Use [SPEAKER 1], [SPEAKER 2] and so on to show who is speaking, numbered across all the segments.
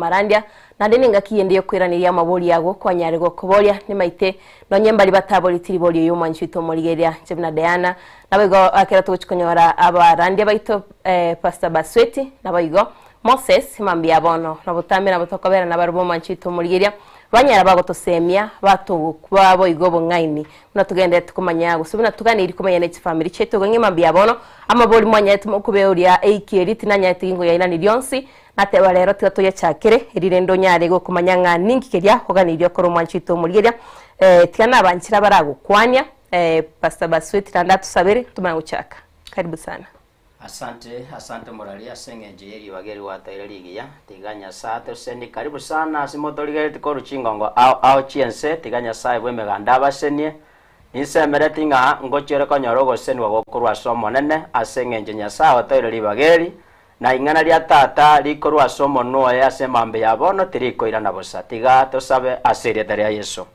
[SPEAKER 1] Amarandia, naende nengaki ende y'okoiraneria amabori ago kwanyare gokoboria, nimaite nonye mbari bataboreti ribori oyo omwanchi oito omorigereria, inche buna Diana, naboigo ekero togochia konyora abarandia baito eh, Pastor Basweti, naboigo Moses, mambia bono, na botambe nabo tokobera nabarabwo omwanchi oito omorigereria, banyara bagotosemia, batogokwa boigo obong'aini, buna togendererete komanya gose buna toganeiri komenya ne chifamiri chiaito igo ng'a mambia bono, amabori mwanyarete mokobeoria eiki eria tinanyarete ginkoyairani rionsi, Nateba rero tiga toyechakere, erio rende onyare gokomanya ng'a ninki keria oganeirie okore omwancho oito omorigeria. Eh, tiga nabanchire abaragokwania, eh, Pastor Basweti naende atusabere tomanye gochaka. Karibu sana.
[SPEAKER 2] Asante, asante morari ase eng'encho ye ribaga eri gwatoire rigiya. Tiga Nyasae atosenie. Karibu sana ase motorigeretie korwa chingongo ao ao chi'ense. Tiga Nyasae bw'emeganda abasenie. Ninsemereti ng'a ngochiere konyora ogosesenigwa gokorwa ase Omonene ase eng'encho Nyasae otoire ribaga eri, Na ing'ana ria Tata rikorwa ase omonwa oye ase emambia ya bono tirikoirana bosa. Tiga tosabe ase erieta ria Yeso.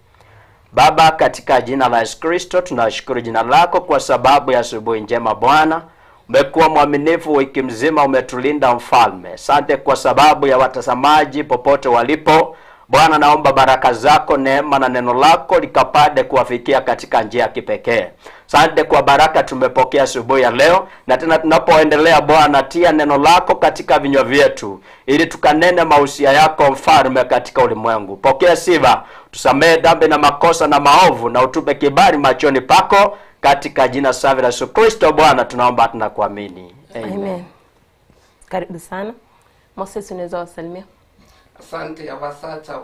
[SPEAKER 2] Baba, katika jina la Yesu Kristo tunashukuru jina lako kwa sababu ya asubuhi njema Bwana. Umekuwa mwaminifu wiki mzima, umetulinda mfalme. Sante kwa sababu ya watazamaji popote walipo. Bwana, naomba baraka zako, neema na neno lako likapade kuwafikia katika njia ya kipekee. Sante kwa baraka tumepokea asubuhi ya leo, na tena tunapoendelea Bwana, tia neno lako katika vinywa vyetu, ili tukanene mausia yako mfalme katika ulimwengu. Pokea sifa, tusamehe dhambi na makosa na maovu, na utupe kibali machoni pako, katika jina safi la Yesu Kristo Bwana tunaomba tunakuamini, amen.
[SPEAKER 1] Amen. Karibu sana. Moses, unaweza wasalimia?
[SPEAKER 3] Asante abasacha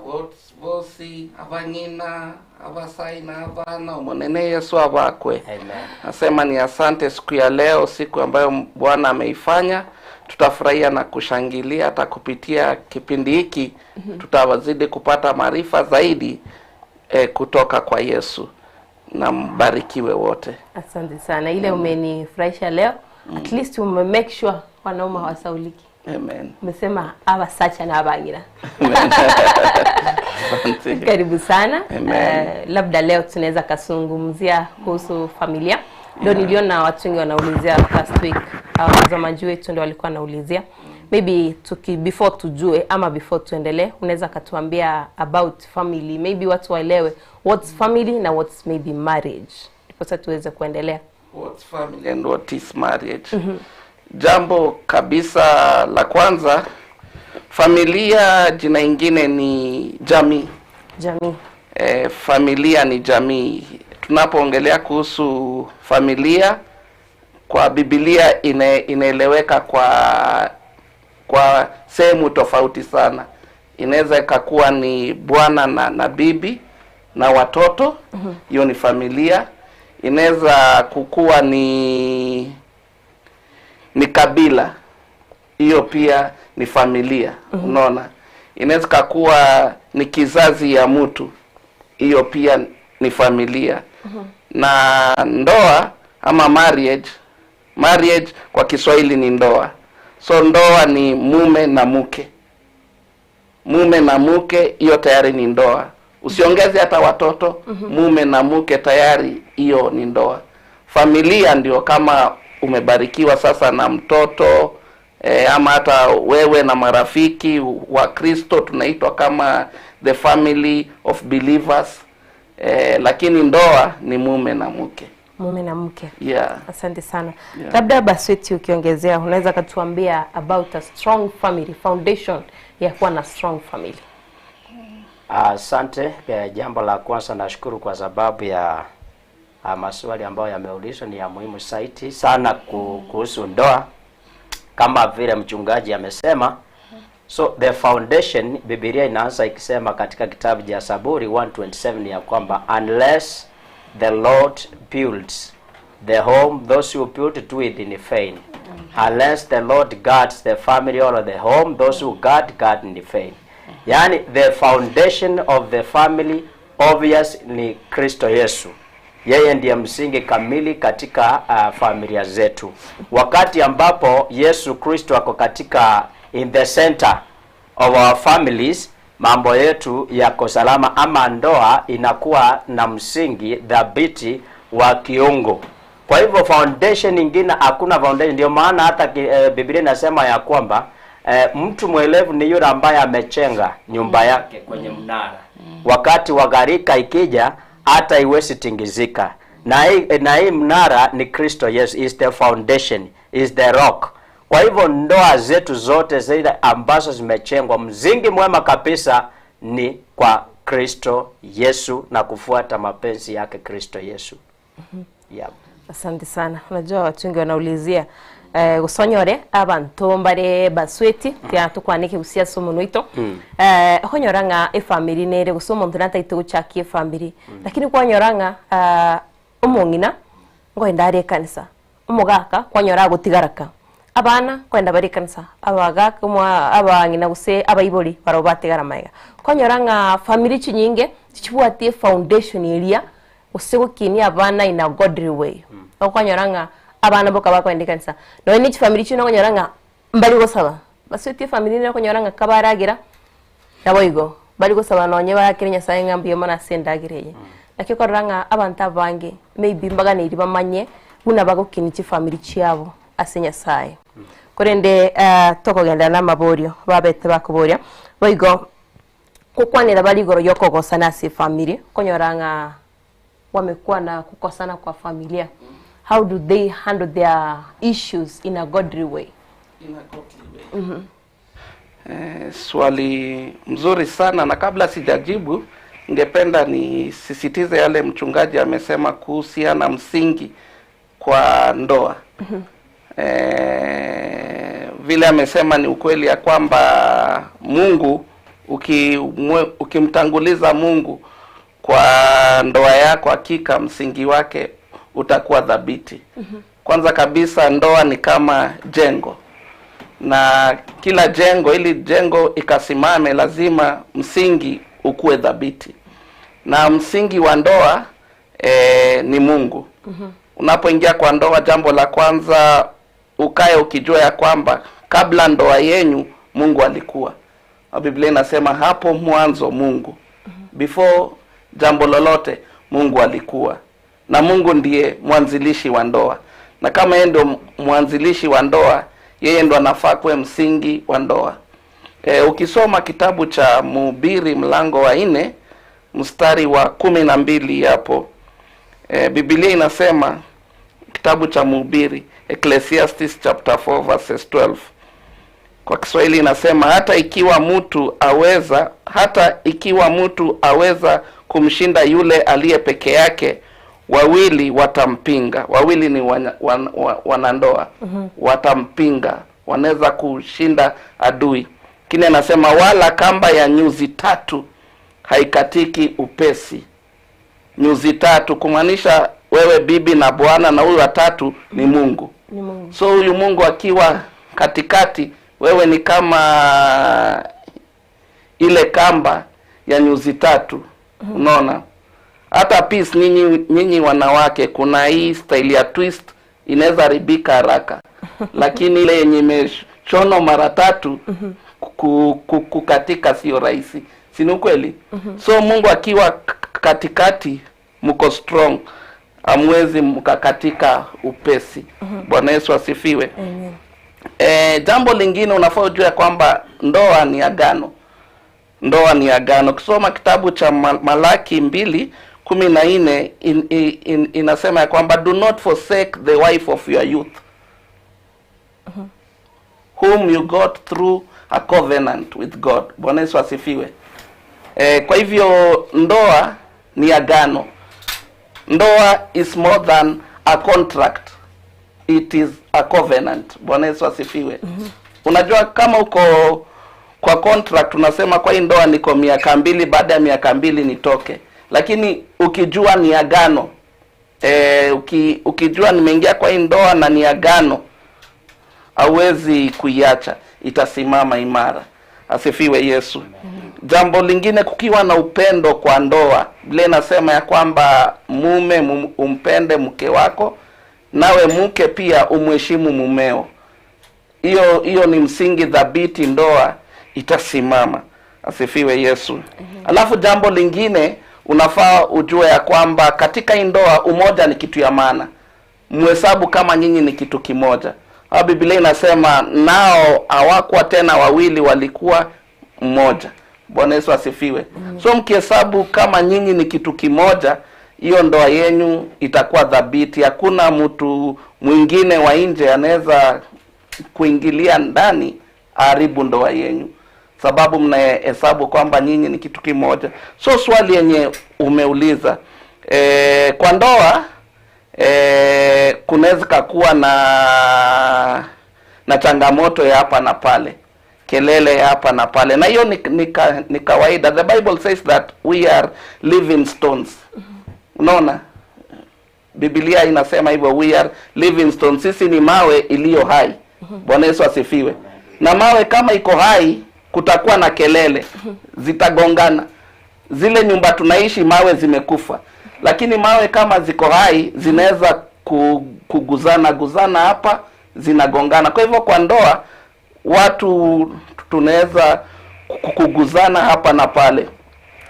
[SPEAKER 3] bosi, abang'ina, abasai na abana, Omonene Yesu abakwe.
[SPEAKER 2] Amen.
[SPEAKER 3] Nasema ni asante siku ya leo, siku ambayo Bwana ameifanya. Tutafurahia na kushangilia hata kupitia kipindi hiki tutawazidi kupata maarifa zaidi eh, kutoka kwa Yesu. Na mbarikiwe wote.
[SPEAKER 1] Asante sana, ile umenifurahisha leo. At least ume make sure wanaume hawasauliki.
[SPEAKER 3] Amen.
[SPEAKER 1] Umesema abasacha na abang'ina.
[SPEAKER 3] Asante.
[SPEAKER 1] Karibu sana.
[SPEAKER 3] Amen.
[SPEAKER 1] Eh, labda leo tunaweza kasungumzia kuhusu familia. Ndio niliona watu wengi wanaulizia last week, watazamaji wetu ndio walikuwa wanaulizia. Maybe tuki before tujue ama before tuendelee, unaweza katuambia about family, maybe watu waelewe what's family na what's maybe marriage, ndiposa tuweze kuendelea.
[SPEAKER 3] What's family and what is marriage? Jambo kabisa la kwanza, familia jina ingine ni jamii.
[SPEAKER 1] Jamii.
[SPEAKER 3] E, familia ni jamii. Tunapoongelea kuhusu familia kwa Biblia ine, inaeleweka kwa kwa sehemu tofauti sana. Inaweza ikakuwa ni bwana na, na bibi na watoto, hiyo ni familia. Inaweza kukuwa ni ni kabila, hiyo pia ni familia. Unaona, inaweza kakuwa ni kizazi ya mtu, hiyo pia ni familia. Na ndoa ama marriage, marriage kwa Kiswahili ni ndoa. So ndoa ni mume na mke, mume na mke, hiyo tayari ni ndoa. Usiongeze hata watoto, mume na mke tayari hiyo ni ndoa. Familia ndio kama umebarikiwa sasa na mtoto eh, ama hata wewe na marafiki wa Kristo tunaitwa kama the family of believers eh, lakini ndoa ni mume na mke.
[SPEAKER 1] Mume na mke.
[SPEAKER 3] Yeah.
[SPEAKER 1] Asante sana.
[SPEAKER 3] Yeah.
[SPEAKER 1] Labda Basweti, ukiongezea unaweza katuambia about a strong family foundation ya kuwa na strong family.
[SPEAKER 2] Asante. Jambo la kwanza nashukuru kwa sababu ya ah, maswali ambayo yameulizwa ni ya muhimu zaidi sana kuhusu ndoa, kama vile mchungaji amesema. So the foundation, Biblia inaanza ikisema katika kitabu cha Zaburi 127 ya kwamba unless the Lord builds the home, those who build do it in vain. Unless the Lord guards the family or the home, those who guard guard in vain. Yani the foundation of the family obvious ni Kristo Yesu. Yeye ndiye msingi kamili katika familia zetu. Wakati ambapo Yesu Kristo ako katika in the center of our families, mambo yetu yako salama, ama ndoa inakuwa na msingi dhabiti wa kiungu. Kwa hivyo foundation ingine hakuna foundation. Ndio maana hata Biblia inasema ya kwamba Eh, mtu mwelevu ni yule ambaye amechenga nyumba yake kwenye mnara. Wakati wa gharika ikija, hata iwezi tingizika. Na hii, na hii mnara ni Kristo Yesu, is the foundation, is the rock. Kwa hivyo ndoa zetu zote zile ambazo zimechengwa, mzingi mwema kabisa ni kwa Kristo Yesu na kufuata mapenzi yake Kristo Yesu. Yeah.
[SPEAKER 1] Asante sana. Unajua watu wengi wanaulizia eh, gosonyore abanto mbare basweti tiga tokwaneke gose ase omonwa oito eh, okonyora ng'a efamiri nere gose omonto natagete gochakia efamiri lakini kwanyora ng'a ah, omong'ina nkoenda are ekanisa omogaka kwanyora agotigaraka abana nkoenda bare ekanisa abagaka omwa abang'ina gose abaibori barabwo batigara magega kwanyora ng'a famiri chinyinge tichibwati efoundation eria Gose gokinia abana in a godly way. Okonyora ng'a abana boka bakoenda ekanisa. Nonya ne chifamiri chinde okonyora ng'a mbari gosaba. Basoetie efamiri ende okonyora ng'a kabaragera, naboigo bari gosaba nonye baakere Nyasaye ng'a mbuya mono ase endagera eye. Naki okorora ng'a abanto abange maybe mbaganeiri bamanye buna bagokinia chifamiri chiabo ase Nyasaye. Korende tokogenderera na amaborio babete bakoboria, boigo Gokwanera bare igoro y'okogosana ase efamiri, okonyora ng'a wamekuwa na kukosana kwa familia, how do they handle their issues in a godly way?
[SPEAKER 3] In a godly way. Eh, swali mzuri sana na kabla sijajibu ningependa nisisitize yale mchungaji amesema kuhusiana msingi kwa ndoa. Eh, vile amesema ni ukweli ya kwamba Mungu ukimwe, ukimtanguliza Mungu kwa ndoa yako, hakika msingi wake utakuwa dhabiti. Kwanza kabisa ndoa ni kama jengo na kila jengo, ili jengo ikasimame, lazima msingi ukuwe dhabiti, na msingi wa ndoa e, ni Mungu. Unapoingia kwa ndoa, jambo la kwanza ukae ukijua ya kwamba kabla ndoa yenyu Mungu alikuwa. Na Biblia inasema hapo mwanzo Mungu. Before jambo lolote Mungu alikuwa, na Mungu ndiye mwanzilishi wa ndoa, na kama yeye ndio mwanzilishi wa ndoa, yeye ndo anafaa kuwe msingi wa ndoa. E, ukisoma kitabu cha Mhubiri mlango wa nne mstari wa 12 hapo e, Biblia inasema kitabu cha Mhubiri Ecclesiastes chapter 4 verses 12 kwa Kiswahili inasema hata ikiwa mtu aweza hata ikiwa mtu aweza kumshinda yule aliye peke yake, wawili watampinga. Wawili ni wana, wan, wa- wanandoa watampinga, wanaweza kushinda adui. Lakini anasema wala kamba ya nyuzi tatu haikatiki upesi. Nyuzi tatu kumaanisha wewe bibi na bwana na huyu watatu ni Mungu.
[SPEAKER 1] Ni Mungu.
[SPEAKER 3] So huyu Mungu akiwa katikati, wewe ni kama ile kamba ya nyuzi tatu. Unaona, hata peace, nyinyi nyinyi wanawake, kuna hii style ya twist inaweza haribika haraka, lakini ile yenye imeshonwa mara tatu ku, ku, kukatika sio rahisi, si ni ukweli? So Mungu akiwa katikati, mko strong, hamwezi mkakatika upesi. Bwana Yesu asifiwe.
[SPEAKER 1] Amen.
[SPEAKER 3] E, jambo lingine unafaa ujue kwamba ndoa ni agano. Ndoa ni agano. Ukisoma kitabu cha Malaki 2:14 in, in, in, inasema ya kwamba do not forsake the wife of your youth whom you got through a covenant with God. Bwana Yesu asifiwe. E, kwa hivyo ndoa ni agano. Ndoa is more than a contract. It is a covenant. Bwana Yesu asifiwe. Unajua kama uko kwa contract unasema kwa hii ndoa niko miaka mbili, baada ya miaka mbili nitoke, lakini ukijua ni agano e, uki, ukijua nimeingia kwa hii ndoa na ni agano, hauwezi kuiacha, itasimama imara. Asifiwe Yesu. Jambo lingine, kukiwa na upendo kwa ndoa, Biblia inasema ya kwamba mume umpende mke wako, nawe mke pia umheshimu mumeo. Hiyo hiyo ni msingi dhabiti, ndoa itasimama. Asifiwe Yesu. Alafu jambo lingine unafaa ujue ya kwamba katika hii ndoa umoja ni kitu ya maana. Mhesabu kama nyinyi ni kitu kimoja. Biblia inasema nao hawakuwa tena wawili, walikuwa mmoja. Bwana Yesu asifiwe. So mkihesabu kama nyinyi ni kitu kimoja, hiyo ndoa yenyu itakuwa dhabiti. Hakuna mtu mwingine wa nje anaweza kuingilia ndani aharibu ndoa yenyu, sababu mnahesabu kwamba nyinyi ni kitu kimoja. So swali yenye umeuliza kwa ndoa kunaweza kuwa na changamoto ya hapa na pale, kelele ya hapa na pale, na hiyo ni kawaida. The Bible says that we are living stones. Unaona, Biblia inasema hivyo, we are living stones, sisi ni mawe iliyo hai. Bwana Yesu asifiwe. Na mawe kama iko hai, kutakuwa na kelele, zitagongana. Zile nyumba tunaishi mawe zimekufa, lakini mawe kama ziko hai zinaweza kuguzana guzana hapa, zinagongana. Kwa hivyo kwa ndoa watu tunaweza kuguzana hapa na pale,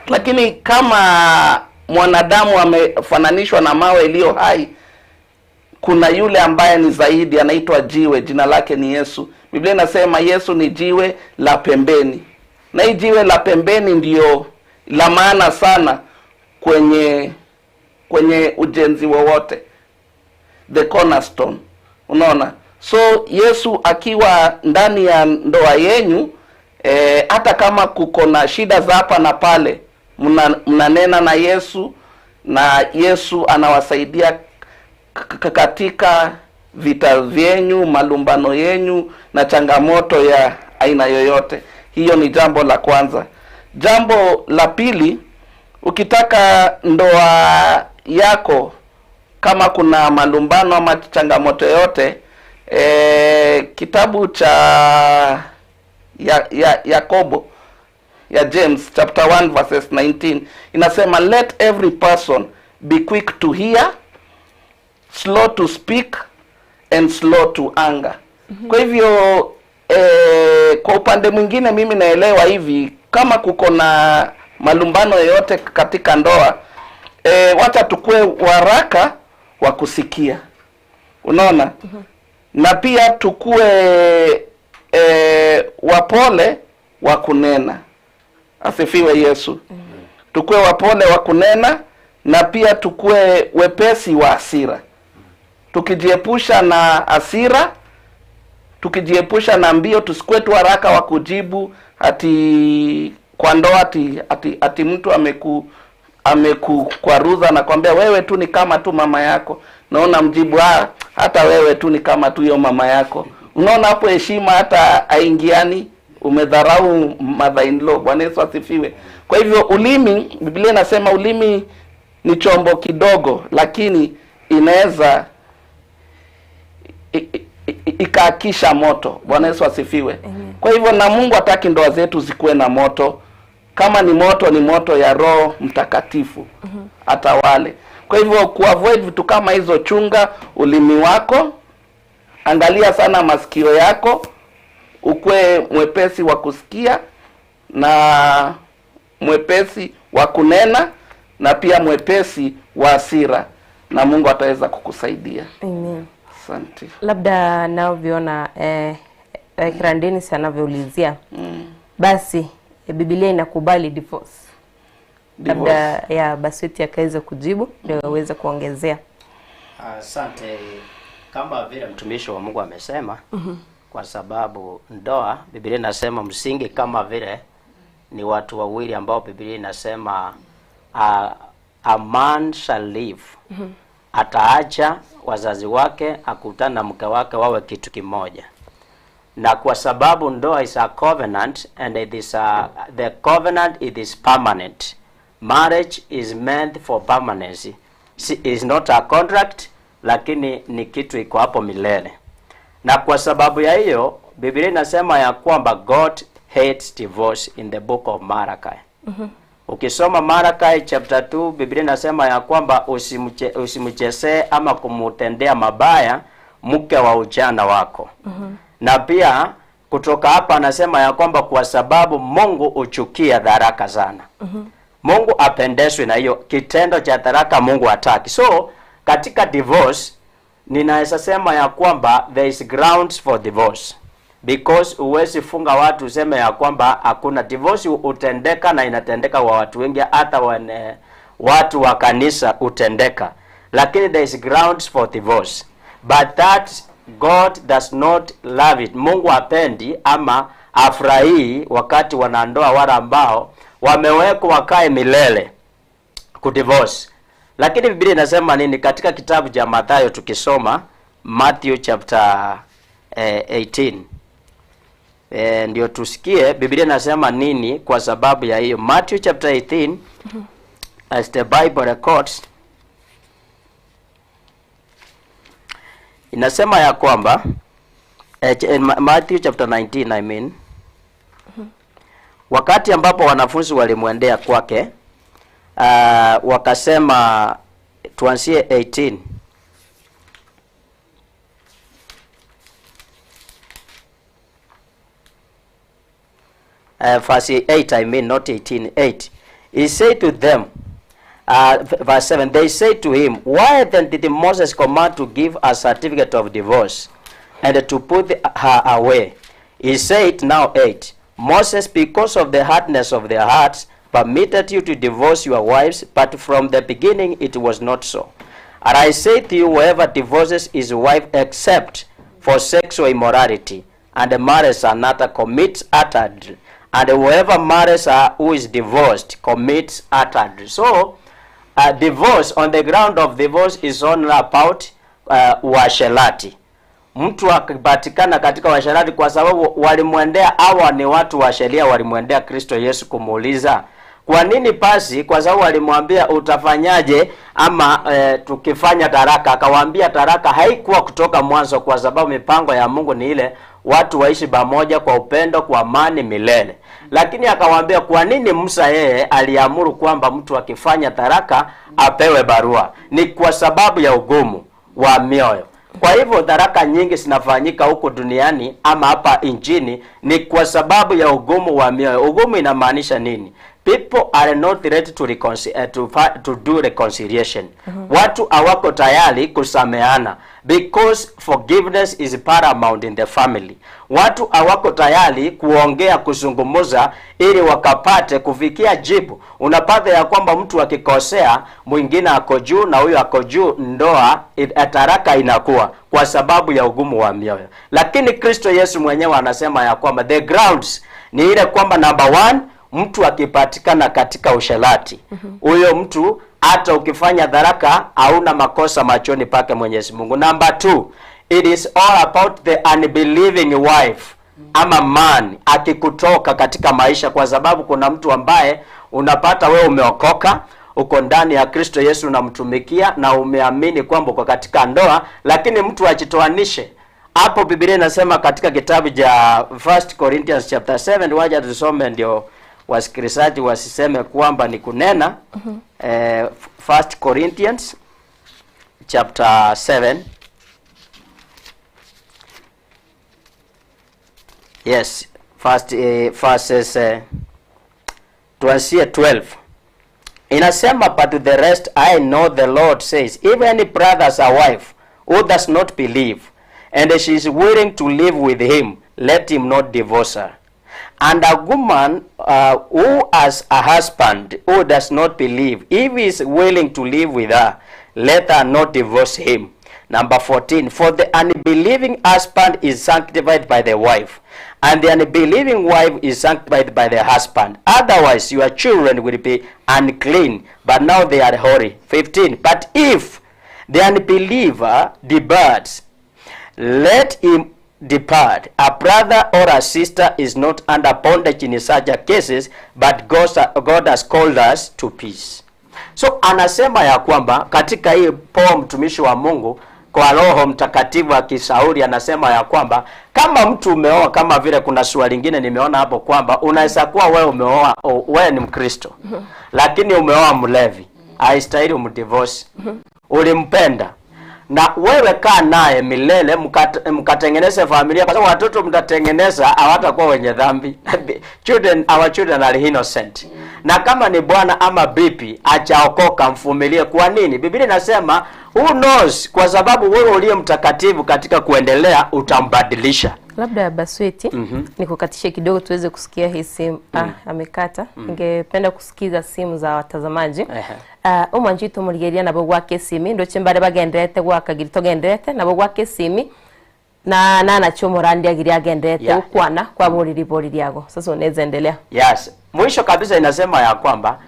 [SPEAKER 3] lakini kama mwanadamu amefananishwa na mawe iliyo hai, kuna yule ambaye ni zaidi, anaitwa jiwe, jina lake ni Yesu. Biblia inasema Yesu ni jiwe la pembeni, na hii jiwe la pembeni ndiyo la maana sana kwenye ujenzi wowote, the cornerstone. Unaona, so Yesu akiwa ndani ya ndoa yenyu, hata kama kuko na shida za hapa na pale, mnanena na Yesu na Yesu anawasaidia katika vita vyenyu, malumbano yenyu na changamoto ya aina yoyote. Hiyo ni jambo la kwanza. Jambo la pili, ukitaka ndoa yako kama kuna malumbano ama changamoto yoyote, kitabu cha ya Yakobo ya James chapter 1 verses 19 inasema, let every person be quick to hear, slow to speak and slow to anger. Kwa hivyo kwa upande mwingine mimi naelewa hivi, kama kuko na malumbano yoyote katika ndoa, wacha tukue waraka wa kusikia, unaona, na pia tukue wapole wa kunena. Asifiwe Yesu. Tukue wapole wa kunena na pia tukue wepesi wa hasira, tukijiepusha na hasira, tukijiepusha na mbio, tusikuwe tu haraka wa kujibu ati kwa ndoa ati mtu amekukwaruza na kwambia wewe tu ni kama tu mama yako, naona mjibu hata wewe tu ni kama tu hiyo mama yako. Unaona hapo heshima hata aingiani, umedharau mother in law. Bwana Yesu asifiwe. Kwa hivyo ulimi, Biblia inasema ulimi ni chombo kidogo, lakini inaweza ikaakisha moto. Bwana Yesu asifiwe. Kwa hivyo na Mungu hataki ndoa zetu zikuwe na moto. Kama ni moto, ni moto ya Roho Mtakatifu atawale. Kwa hivyo kuavoid vitu kama hizo, chunga ulimi wako, angalia sana masikio yako, ukwe mwepesi wa kusikia na mwepesi wa kunena na pia mwepesi wa hasira, na Mungu ataweza kukusaidia.
[SPEAKER 1] Amen.
[SPEAKER 3] Asante.
[SPEAKER 1] Labda navyoona Kirandeni anavyoulizia, basi Biblia inakubali divorce.
[SPEAKER 3] Divorce.
[SPEAKER 1] Labda ya Basweti akaweza kujibu ndio aweze kuongezea.
[SPEAKER 2] Asante. Kama vile mtumishi wa Mungu amesema, kwa sababu ndoa, Biblia inasema msingi kama vile ni watu wawili ambao Biblia inasema a man shall live, ataacha wazazi wake akutane na mke wake wawe kitu kimoja. Na kwa sababu ndoa is a covenant and it is the covenant, it is permanent. Marriage is meant for permanency. Is not a contract, lakini ni kitu iko hapo milele. Na kwa sababu ya hiyo Biblia inasema ya kwamba God hates divorce in the book of Malachi. Ukisoma Malachi chapter 2, Biblia inasema ya kwamba usimchezee ama kumutendea mabaya mke wa ujana wako. Na pia kutoka hapa anasema ya kwamba kwa sababu Mungu huchukia dharaka sana. Mungu apendezwi na hiyo kitendo cha dharaka, Mungu hataki. So katika divorce Ninaweza sema ya kwamba there is grounds for divorce because huwezi funga watu useme ya kwamba hakuna divorce. Hutendeka na inatendeka kwa watu wengi, hata wane, watu wa kanisa hutendeka, lakini there is grounds for divorce but that God does not love it. Mungu hapendi ama afurahii wakati wanandoa wale ambao wamewekwa wakae milele kudivorce. Lakini Biblia inasema nini katika kitabu cha Mathayo? Tukisoma Matthew chapter 18 ndio tusikie Biblia inasema nini kwa sababu ya hiyo. Matthew chapter 18 as the Bible records inasema ya kwamba Matthew chapter 19 I mean, wakati ambapo wanafunzi walimwendea kwake wakasema, tuanzie 18. Verse 8 I mean, not 18, 8. He said to them, verse 7, they said to him, why then did Moses command to give a certificate of divorce and to put her away? He said, now 8, Moses, because of the hardness of their hearts, permitted you to divorce your wives, but from the beginning it was not so. And I say to you, whoever divorces his wife except for sexual immorality and marries another commits adultery, and whoever marries her who is divorced commits adultery. So, divorce on the ground of divorce is only about uasherati. Mtu akipatikana katika uasherati, kwa sababu walimwendea, hawa ni watu wa sheria, walimwendea Kristo Yesu kumuuliza kwa nini pasi, kwa sababu walimwambia utafanyaje ama tukifanya taraka. Akawaambia taraka haikuwa kutoka mwanzo, kwa sababu mipango ya Mungu ni ile watu waishi pamoja kwa upendo, kwa amani milele. Lakini akawaambia kwa nini Musa yeye aliamuru kwamba mtu akifanya taraka apewe barua? Ni kwa sababu ya ugumu wa mioyo. Kwa hivyo taraka nyingi zinafanyika huko duniani ama hapa nchini ni kwa sababu ya ugumu wa mioyo. Ugumu inamaanisha nini? People are not ready to do reconciliation. Watu hawako tayari kusameana because forgiveness is paramount in the family. Watu hawako tayari kuongea, kuzungumza ili wakapate kufikia jibu. Unapata ya kwamba mtu akikosea mwingine ako juu na huyo ako juu, ndoa taraka inakuwa kwa sababu ya ugumu wa mioyo. Lakini Kristo Yesu mwenyewe anasema ya kwamba the grounds ni ile kwamba number one, mtu akipatikana katika usherati, huyo mtu hata ukifanya dharaka hauna makosa machoni pake Mwenyezi Mungu. Number two, it is all about the unbelieving wife ama man akikutoka katika maisha, kwa sababu kuna mtu ambaye unapata wewe umeokoka, uko ndani ya Kristo Yesu unamtumikia na umeamini kwamba uko katika ndoa, lakini mtu ajitoanishe hapo. Biblia inasema katika kitabu cha 1 Corinthians chapter 7, wacha tusome ndio wasikilizaji wasiseme kwamba ni kunena. 1 Corinthians chapter 7, yes, first verses tuanzie 12. Inasema, but to the rest I know the Lord says, if any brother has a wife who does not believe and she is willing to live with him, let him not divorce her. And a woman who has a husband who does not believe, if he is willing to live with her, let her not divorce him. Number 14, for the unbelieving husband is sanctified by the wife, and the unbelieving wife is sanctified by the husband. Otherwise, your children will be unclean, but now they are holy. 15, but if the unbeliever departs, let him depart. A brother or a sister is not under bondage in such a cases, but God has called us to peace. So anasema ya kwamba katika hii Paul mtumishi wa Mungu kwa Roho Mtakatifu akishauri, anasema ya kwamba kama mtu umeoa, kama vile kuna swali lingine nimeona hapo kwamba unaweza kuwa wewe umeoa, wewe ni Mkristo lakini umeoa mlevi, haistahili umdivorce. Ulimpenda. Na wewe kaa naye milele mkat, mkatengeneze familia kwa sababu watoto mtatengeneza hawatakuwa wenye dhambi. Children, our children are innocent. Na kama ni bwana ama bibi achaokoka, mvumilie. Kwa nini? Biblia inasema who knows, kwa sababu wewe uliye mtakatifu katika kuendelea utambadilisha.
[SPEAKER 1] Labda Basweti, nikukatishe kidogo tuweze kusikia hii simu. Ah, amekata. Ningependa kusikiza simu za watazamaji. Omwanchito omorigereria nabo gwaka esimi ndoche mbare bagenderete gwaka giri togenderete nabo gwaka esimi na nanachi omorandi agiri agenderete gokwana kwaboriri ribori riago. Sasa unaweza endelea.
[SPEAKER 2] Yes. Mwisho kabisa inasema ya kwamba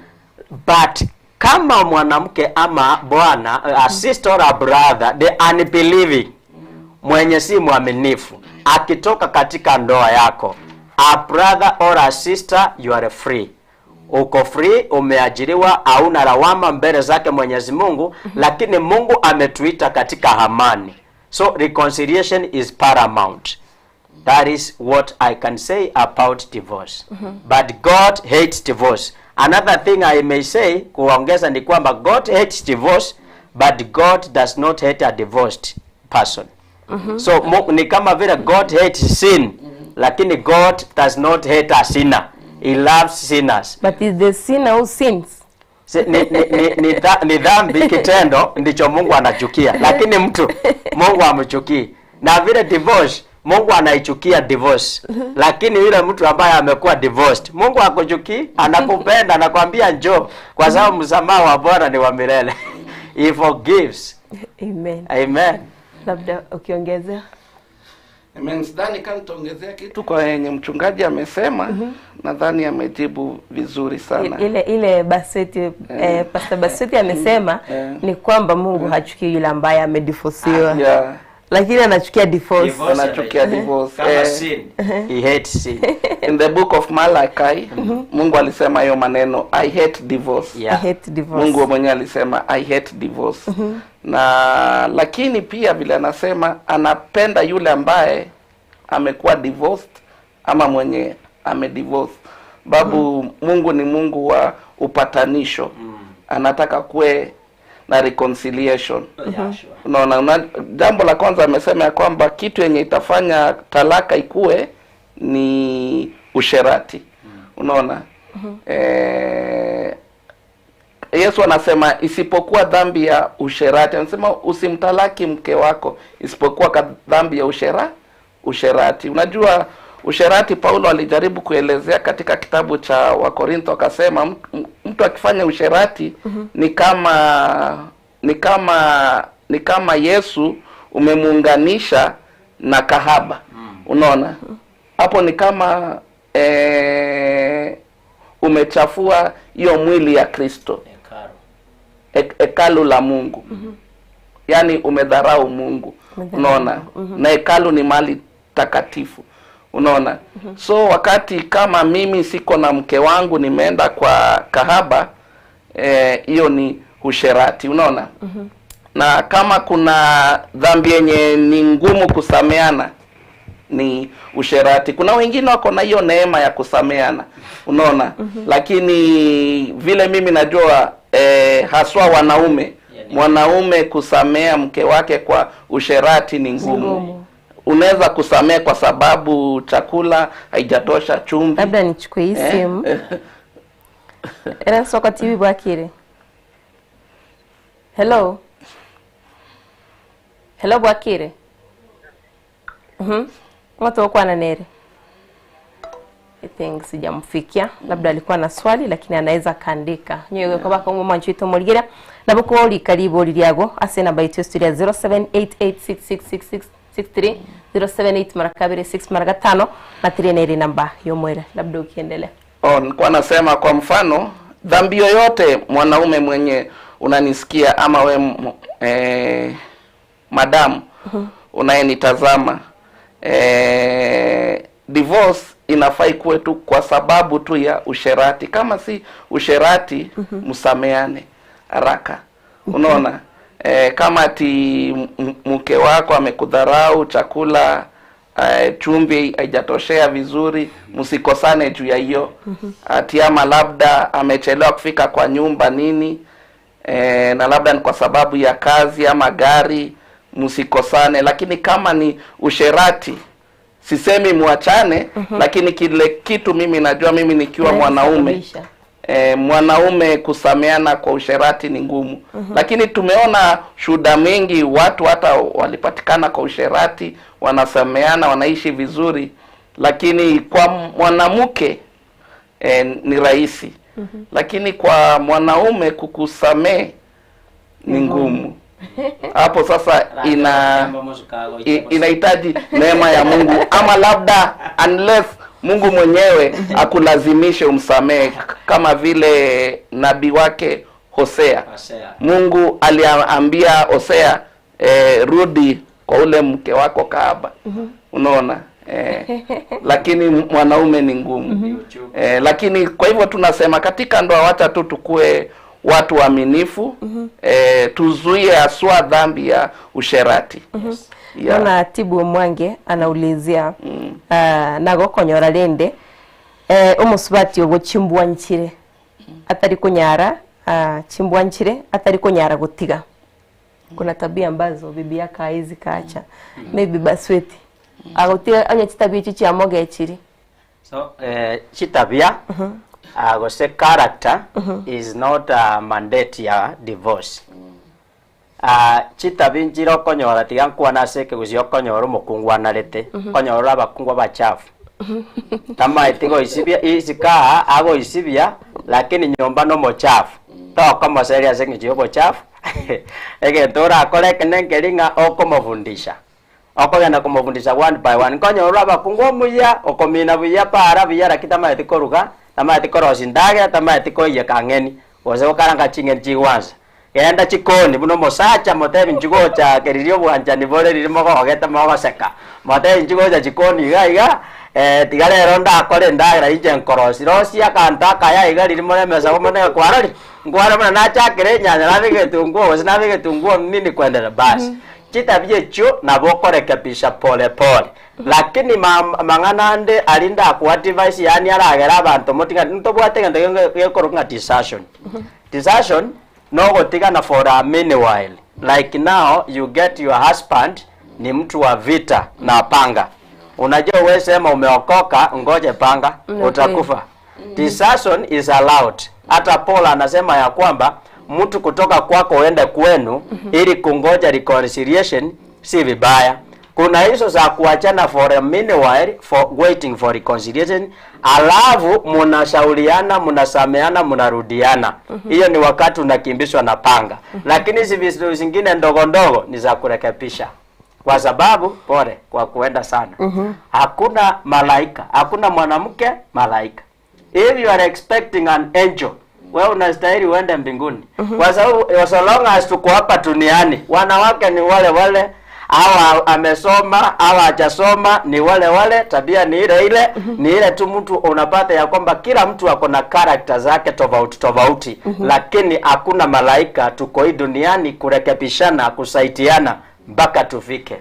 [SPEAKER 2] but kama mwanamke ama bwana, a sister or a brother, the unbelieving, mwenye si mwaminifu, akitoka katika ndoa yako, a brother or a sister, you are free. Uko free, umeajiriwa, hauna lawama mbele zake Mwenyezi Mungu, lakini Mungu ametuita katika amani. So reconciliation is paramount. That is what I can say about divorce. But God hates divorce. Another thing I may say, kuongeza ni kwamba God hates divorce, but God does not hate a divorced person. So ni kama vile God hates sin, lakini God does not hate a sinner. He loves sinners.
[SPEAKER 1] But is the sinner who sins?
[SPEAKER 2] Si, ni dhambi kitendo ndicho Mungu anachukia, lakini mtu Mungu hamchukii. Na vile divorce, Mungu anaichukia divorce, lakini yule mtu ambaye amekuwa divorced, Mungu hakuchukii, anakupenda, anakwambia njoo, kwa sababu msamaha wa Bwana ni wa milele. He forgives.
[SPEAKER 1] Amen.
[SPEAKER 2] Amen.
[SPEAKER 1] Labda ukiongezea.
[SPEAKER 3] Amen. Sidhani kama nitaongezea kitu kwa yenye mchungaji amesema. Nadhani amejibu vizuri sana.
[SPEAKER 1] Ile Basweti, Pastor Basweti amesema ni kwamba Mungu hachukii yule ambaye amedivosiwa. Lakini anachukia divorce.
[SPEAKER 2] Divorce.
[SPEAKER 3] Anachukia divorce.
[SPEAKER 2] Kama sin. He hates sin.
[SPEAKER 3] In the book of Malachi, Mungu alisema hiyo maneno, "I hate divorce."
[SPEAKER 1] I hate divorce.
[SPEAKER 3] Mungu mwenyewe alisema, "I hate divorce." Na lakini pia vile anasema anapenda yule ambaye amekuwa divorced ama mwenye amedivorce. Babu, Mungu ni Mungu wa upatanisho. Anataka kuwe na reconciliation.
[SPEAKER 2] Yeah, sure.
[SPEAKER 3] Unaona, jambo la kwanza amesema ya kwamba kitu yenye itafanya talaka ikue ni usherati. Unaona? Yesu anasema isipokuwa dhambi ya usherati. Anasema usimtalaki mke wako isipokuwa dhambi ya usherati. Unajua usherati, Paulo alijaribu kuelezea katika kitabu cha Wakorintho, akasema mtu akifanya usherati ni kama Yesu umemuunganisha na kahaba. Unaona? Hapo ni kama umechafua hiyo mwili ya Kristo,
[SPEAKER 2] Hekalu.
[SPEAKER 3] Hekalu la Mungu. Yaani umedharau Mungu.
[SPEAKER 1] Umedharau.
[SPEAKER 3] Unaona? Na hekalu ni mali takatifu. Unaona? So wakati kama mimi siko na mke wangu nimeenda kwa kahaba, hiyo ni usherati, unaona? Na kama kuna dhambi yenye ni ngumu kusameana ni usherati. Kuna wengine wako na hiyo neema ya kusameana, unaona? Lakini vile mimi najua haswa wanaume, mwanaume kusamea mke wake kwa usherati ni ngumu.
[SPEAKER 1] Ngumu.
[SPEAKER 3] Unaweza kusamea kwa sababu chakula haijatosha chumvi.
[SPEAKER 1] Labda nichukue hii simu. Era Soko TV, Bwakire. Hello. Hello, Bwakire. Watu wakwana nere. I think sijamfikia, labda alikuwa na swali lakini anaweza kaandika nyewe kwa baka mwanchito moligira nabo ko karibu liliago ase namba yetu studio 0788666663, 078 mara kabiri 6 mara gatano na 3 nere namba yomwere. Labda ukiendelea.
[SPEAKER 3] Oh, nilikuwa nasema kwa mfano dhambi yoyote mwanaume mwenye unanisikia ama we madamu unayenitazama, divorce inafai kuwe tu kwa sababu tu ya usherati. Kama si usherati, msameane haraka. Unaona? Kama ati mke wako amekudharau, chakula chumvi haijatoshea vizuri, msikosane juu ya hiyo. Ati ama labda amechelewa kufika kwa nyumba nini, na labda ni kwa sababu ya kazi ama gari. msikosane, lakini kama ni usherati sisemi muachane, lakini kile kitu mimi najua mimi nikiwa
[SPEAKER 1] Inaweza
[SPEAKER 3] mwanaume
[SPEAKER 1] sababisha.
[SPEAKER 3] mwanaume kusameana kwa usherati ni ngumu. Lakini tumeona shuhuda mingi, watu hata walipatikana kwa usherati wanasameana, wanaishi vizuri, lakini kwa mwanamke ni rahisi. Lakini kwa mwanaume kukusamee ni ngumu. Hapo sasa ina inahitaji neema ya Mungu ama labda unless Mungu mwenyewe akulazimishe umsamehe, kama vile nabii wake Hosea.
[SPEAKER 2] Hosea.
[SPEAKER 3] Mungu aliambia Hosea, rudi kwa ule mke wako kahaba. Unaona? Lakini mwanaume ni ngumu. Lakini kwa hivyo tunasema katika ndoa wacha tu tukue watu waaminifu, tuzuie haswa dhambi ya usherati. Yeah.
[SPEAKER 1] Naona Tibu Mwange anaulizia nagokonyora rende omusubati ogo chimbwa nchire atari kunyara chimbwa nchire atari kunyara gutiga. Kuna tabia ambazo bibi yake haizi kaacha. Maybe basweti agotiga anya chitabia ichi chiamogechiri.
[SPEAKER 2] So chitabia gose character is not a mandate ya divorce. Chitabi nchire okonyora tiga nkwana ase ekegusii okonyora omokungu anarete, okonyora abakungu abachafu. Tamaeti goisibia isikaa agoisibia lakini nyomba nomochafu. Tokomoseria ase eng'encho ya obochafu. Egento orakore ekene nkeri ng'a okomofundisha. Okogenda komofundisha one by one. Nkonyora abakungu omuya, okomina buya para buya lakini tamaeti koruga, tamaeti korosia ndagera, tamaeti koiyeka ng'eni. Gose gokaranga ching'eni chigwansa. Genda chikoni buno omosacha motebi nchigocha keriria obwanchani bore riri mogogete mogoseka. Motebi nchigocha chikoni iga iga, tiga rero ndakore endagera inche nkorosi. Rosia akanto akaya iga riri more emesa bomone kwarori. Nkware buna nachakire enyanya nabe egetunguo gose nabe egetunguo nini kwenderera basi. Chitabia echio nabo okorekebisha pole pole. Lakini mang'ana ande aria ndakwa advice yaani aragera abanto motiga ntobwate egento gekorwa ng'a desertion. Desertion nogotigana for a meanwhile. Like now you get your husband ni mtu wa vita na panga. Unajua wewe sema umeokoka, ngoje panga, utakufa. Desertion is allowed. Hata Paul anasema ya kwamba mtu kutoka kwako uende kwenu ili kungoja reconciliation si vibaya. Kuna hizo za kuachana for a meanwhile for waiting for reconciliation, alafu munashauriana, munasameana, munarudiana. Hiyo ni wakati unakimbishwa na panga. Lakini hizi vitu zingine ndogo ndogo ni za kurekebisha. Kwa sababu pole kwa kuenda sana. Hakuna malaika, hakuna mwanamke malaika. If you are expecting an angel, wewe unastahili uende mbinguni. Kwa sababu so long as tuko hapa duniani, wanawake ni wale wale, hawa amesoma hawa hajasoma ni wale wale, tabia ni ile ile, ni ile tu mtu unapata ya kwamba kila mtu ako na character zake tofauti tofauti, lakini hakuna malaika. Tuko hii duniani kurekebishana, kusaidiana mpaka tufike.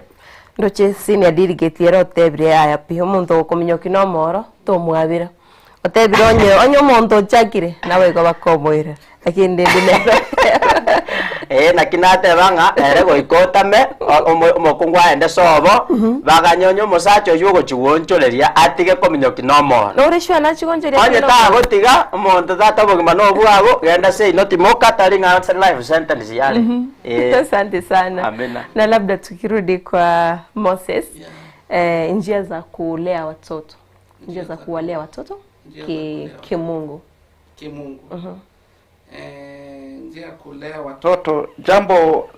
[SPEAKER 1] Ndoche senior delegate era otebire aya pi omonto okominyoki na omoro tomwabira otebire onye onye omonto ochakire nawe igo bakomoira lakini ndindi nero
[SPEAKER 2] Naki nateba ng'a ere goika otame omokungu aende sobo baganyonya omosacha oywo ogochigonchoreria atige kominyoki na omoro.
[SPEAKER 1] Nore sure nachigonchoria
[SPEAKER 2] Onye tagotiga omonto tata obogima na obwago genda seino timoka tari ng'a life sentence yale.
[SPEAKER 1] Asante sana.
[SPEAKER 2] Amina.
[SPEAKER 1] Na labda tukirudi kwa Moses, njia za kulea watoto, njia za kuwalea watoto
[SPEAKER 3] Njia za kulea
[SPEAKER 1] kimungu.
[SPEAKER 3] Kimungu. Njia ya kulea watoto, jambo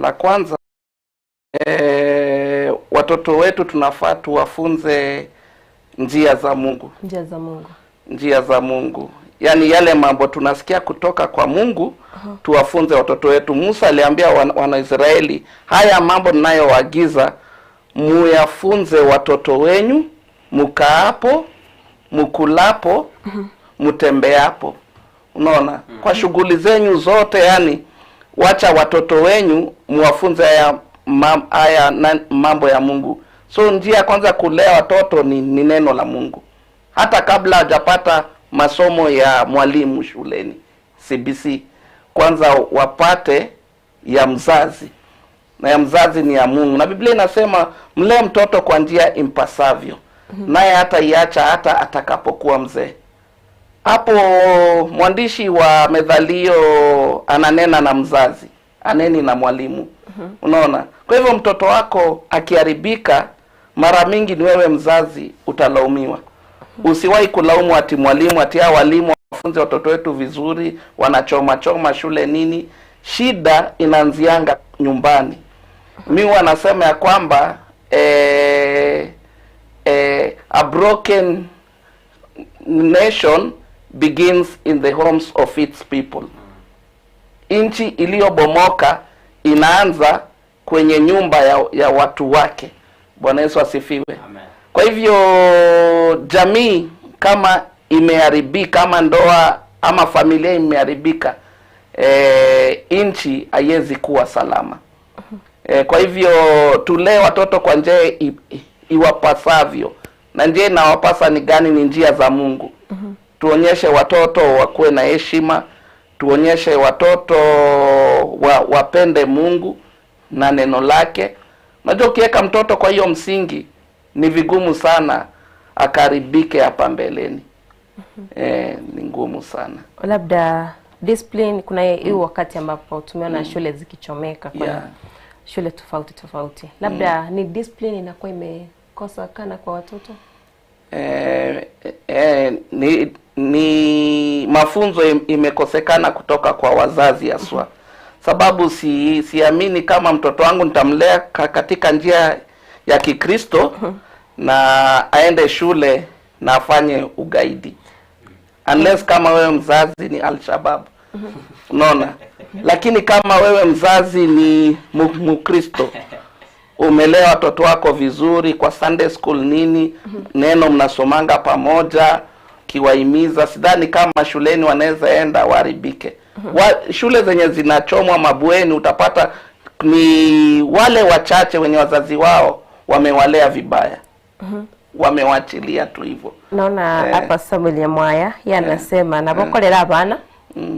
[SPEAKER 3] la kwanza, watoto wetu tunafaa tuwafunze njia za Mungu.
[SPEAKER 1] Njia za Mungu.
[SPEAKER 3] Njia za Mungu. Yaani yale mambo tunasikia kutoka kwa Mungu, tuwafunze watoto wetu. Musa aliambia Wanaisraeli, haya mambo ninayoagiza muyafunze watoto wenyu, mukaapo, mukulapo, mutembeapo. Unaona? Kwa shughuli zenyu zote, yani wacha watoto wenyu muwafunze haya haya mambo ya Mungu. So njia ya kwanza kulea watoto ni neno la Mungu. Hata kabla hajapata masomo ya mwalimu shuleni CBC, kwanza wapate ya mzazi. na ya mzazi ni ya Mungu, na Biblia inasema mlee mtoto kwa njia impasavyo, naye hataiacha hata atakapokuwa mzee. Hapo mwandishi wa Methali ananena na mzazi, aneni na mwalimu. Unaona, kwa hivyo mtoto wako akiharibika, mara mingi ni wewe mzazi utalaumiwa. Usiwahi kulaumu ati mwalimu, ati hao walimu wafunze watoto wetu vizuri, wanachoma choma shule nini. Shida inaanzianga nyumbani. Mi huwa nasema ya kwamba eh, eh, a broken nation begins in the homes of its people. Nchi iliyobomoka inaanza kwenye nyumba ya, ya watu wake. Bwana Yesu asifiwe.
[SPEAKER 2] Amen.
[SPEAKER 3] Kwa hivyo jamii kama imeharibika, ama ndoa ama familia imeharibika, e, nchi haiwezi kuwa salama. E, kwa hivyo tulee watoto kwa njia i- iwapasavyo, na njia inawapasa ni gani? Ni njia za Mungu. Tuonyeshe watoto wakuwe na heshima, tuonyeshe watoto wa, wapende Mungu na neno lake. Unajua, ukiweka mtoto kwa hiyo msingi ni vigumu sana akaribike hapa mbeleni. E, ni ngumu sana.
[SPEAKER 1] Labda discipline, kuna hii wakati ambapo tumeona shule zikichomeka kwa
[SPEAKER 3] Yeah.
[SPEAKER 1] shule tofauti tofauti, labda ni discipline inakuwa imekosakana kwa watoto.
[SPEAKER 3] eh, eh, ni, ni mafunzo im- imekosekana kutoka kwa wazazi haswa, sababu si siamini kama mtoto wangu nitamlea ka- katika njia ya Kikristo na aende shule na afanye ugaidi unless kama wewe mzazi ni Al-Shabaab unaona, lakini kama wewe mzazi ni mu- Mkristo umelea watoto wako vizuri kwa Sunday school nini, neno mnasomanga pamoja, kiwahimiza, sidhani kama shuleni wanaweza enda waharibike. Wa, shule zenye zinachomwa mabweni utapata ni wale wachache wenye wazazi wao wamewalea vibaya, wamewachilia tu hivyo.
[SPEAKER 1] Naona
[SPEAKER 3] Eh.
[SPEAKER 1] hapa Samuel Nyamwaya ye anasema nabokorera abana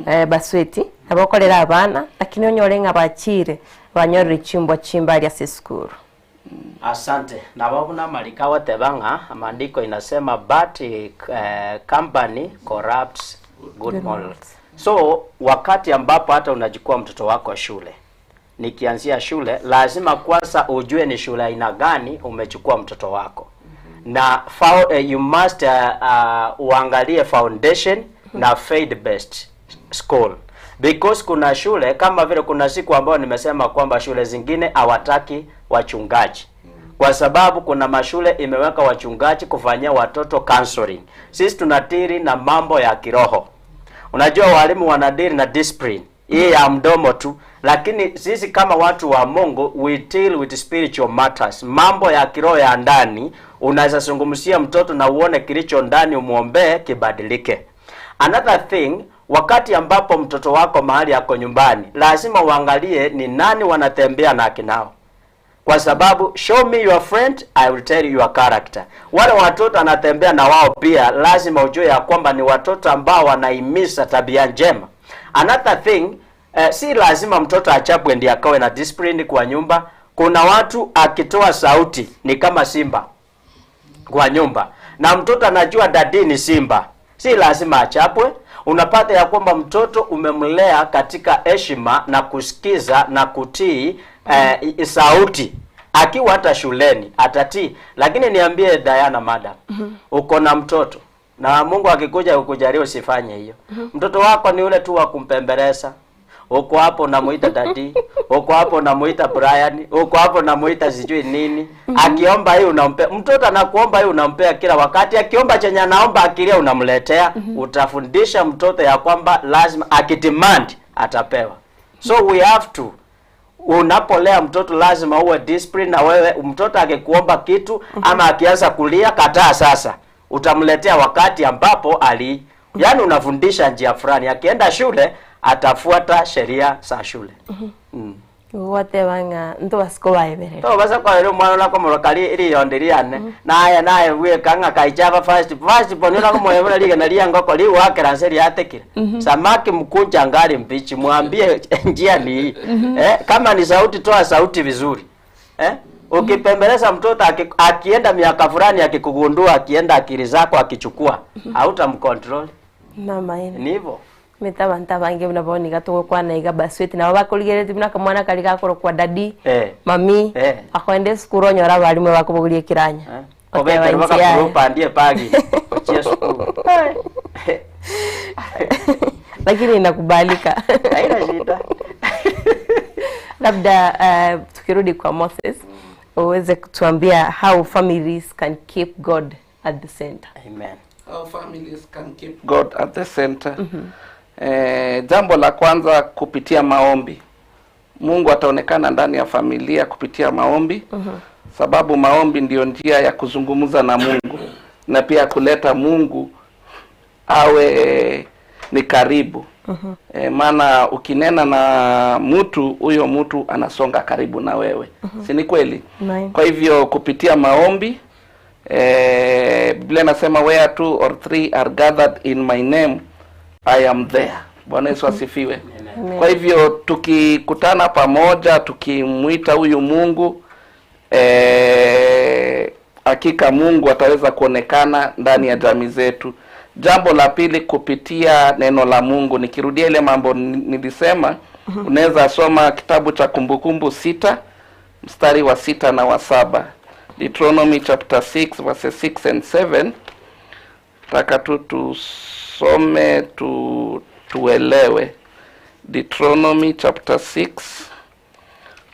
[SPEAKER 1] eh, basweti nabokorera abana lakini onyore ng'a bachire banyorire chimbwa chimbali ase esukuru.
[SPEAKER 2] Asante. Na wabuna malika wateba ng'a maandiko inasema but eh, company corrupts good morals. So wakati ambapo hata unachukua mtoto wako shule, nikianzia shule, lazima kwanza ujue ni shule aina gani umechukua mtoto wako na fo eh, you must uangalie foundation na faith based school because kuna shule kama vile kuna siku ambayo nimesema kwamba shule zingine hawataki wachungaji kwa sababu kuna mashule imeweka wachungaji kufanyia watoto counseling. Sisi tunadili na mambo ya kiroho. Unajua walimu wanadili na discipline hii ya mdomo tu, lakini sisi kama watu wa Mungu we deal with spiritual matters, mambo ya kiroho ya ndani. Unaweza zungumzia mtoto na uone kilicho ndani, umwombee kibadilike. Another thing, wakati ambapo mtoto wako mahali yako nyumbani, lazima uangalie ni nani wanatembea na akinao kwa sababu show me your friend I will tell you your character. Wale watoto anatembea na wao pia lazima ujue ya kwamba ni watoto ambao wanaimiza tabia njema. Another thing eh, si lazima mtoto achapwe ndiye akawe na discipline kwa nyumba. Kuna watu akitoa sauti ni kama simba kwa nyumba na mtoto anajua dadi ni simba, si lazima achapwe. Unapata ya kwamba mtoto umemlea katika heshima na kusikiza na kutii eh, i- sauti akiwa hata shuleni atatii. Lakini niambie Diana, madam, uko na mtoto na Mungu akikuja kukujalia usifanye hiyo. Mtoto wako ni ule tu wa kumpembeleza uko hapo unamuita dadi, uko hapo unamuita Brian, uko hapo unamuita sijui nini. Akiomba hii unampea, mtoto anakuomba hii unampea kila wakati. Akiomba chenye anaomba akilia unamletea. Utafundisha mtoto ya kwamba lazima akidemand atapewa. So we have to unapolea mtoto lazima uwe discipline na wewe. Mtoto akikuomba kitu ama akianza kulia, kataa sasa, utamletea wakati ambapo ali, yani unafundisha njia fulani. Akienda shule atafuata sheria za shule. Mm.
[SPEAKER 1] Igo gwateba ng'a ntobase kobaebereria.
[SPEAKER 2] Tobasa koebereria omwana ore akomoroka ri riyonde riane, naye naye bweka ng'a kaiche aba first first born ore akomoebia buna rigena ria engoko rigoakera nse riatekire. Samaki mkunje angali mbichi, mwambie njia ni hii. Eh, kama ni sauti toa sauti vizuri. Eh, ukipembeleza mtoto aki, akienda miaka fulani akikugundua akienda akili zako akichukua, hautamcontrol.
[SPEAKER 1] Namaene.
[SPEAKER 2] Ni hivyo.
[SPEAKER 1] Omanyete abanto abange buna bono iga togokwana iga basweti nabo bakorigereretie buna akamwana karia gakorokwa daddy,
[SPEAKER 2] Eh.
[SPEAKER 1] mummy,
[SPEAKER 2] Eh.
[SPEAKER 1] akoenda esukuru onyore abalimu bakobogoria ekiranya.
[SPEAKER 2] Eh,
[SPEAKER 1] Goteba
[SPEAKER 2] Obekerwe
[SPEAKER 1] inche
[SPEAKER 2] baka
[SPEAKER 1] yaya.
[SPEAKER 2] blue band ebagi gochia esukuru.
[SPEAKER 1] Lakini inakubalika.
[SPEAKER 2] Haina shida.
[SPEAKER 1] Labda tukirudi kwa Moses, uweze kutuambia how families can keep God at the center.
[SPEAKER 2] Amen.
[SPEAKER 3] How families can keep God at the center. Eh, jambo la kwanza kupitia maombi. Mungu ataonekana ndani ya familia kupitia maombi. Sababu maombi ndiyo njia ya kuzungumza na Mungu na pia kuleta Mungu awe ni karibu. E, maana ukinena na mtu huyo mtu anasonga karibu na wewe. Si ni kweli?
[SPEAKER 1] Naam.
[SPEAKER 3] Kwa hivyo kupitia maombi Biblia inasema where two or three are gathered in my name I am there. Bwana Yesu asifiwe.
[SPEAKER 1] Amen.
[SPEAKER 3] Kwa hivyo tukikutana pamoja tukimwita huyu Mungu hakika Mungu ataweza kuonekana ndani ya jamii zetu. Jambo la pili, kupitia neno la Mungu. Nikirudia ile mambo nilisema, unaweza soma kitabu cha Kumbukumbu 6 mstari wa 6 na wa 7. Deuteronomy chapter 6 verses 6 and 7. Nataka tu tusome tuelewe. Deuteronomy chapter 6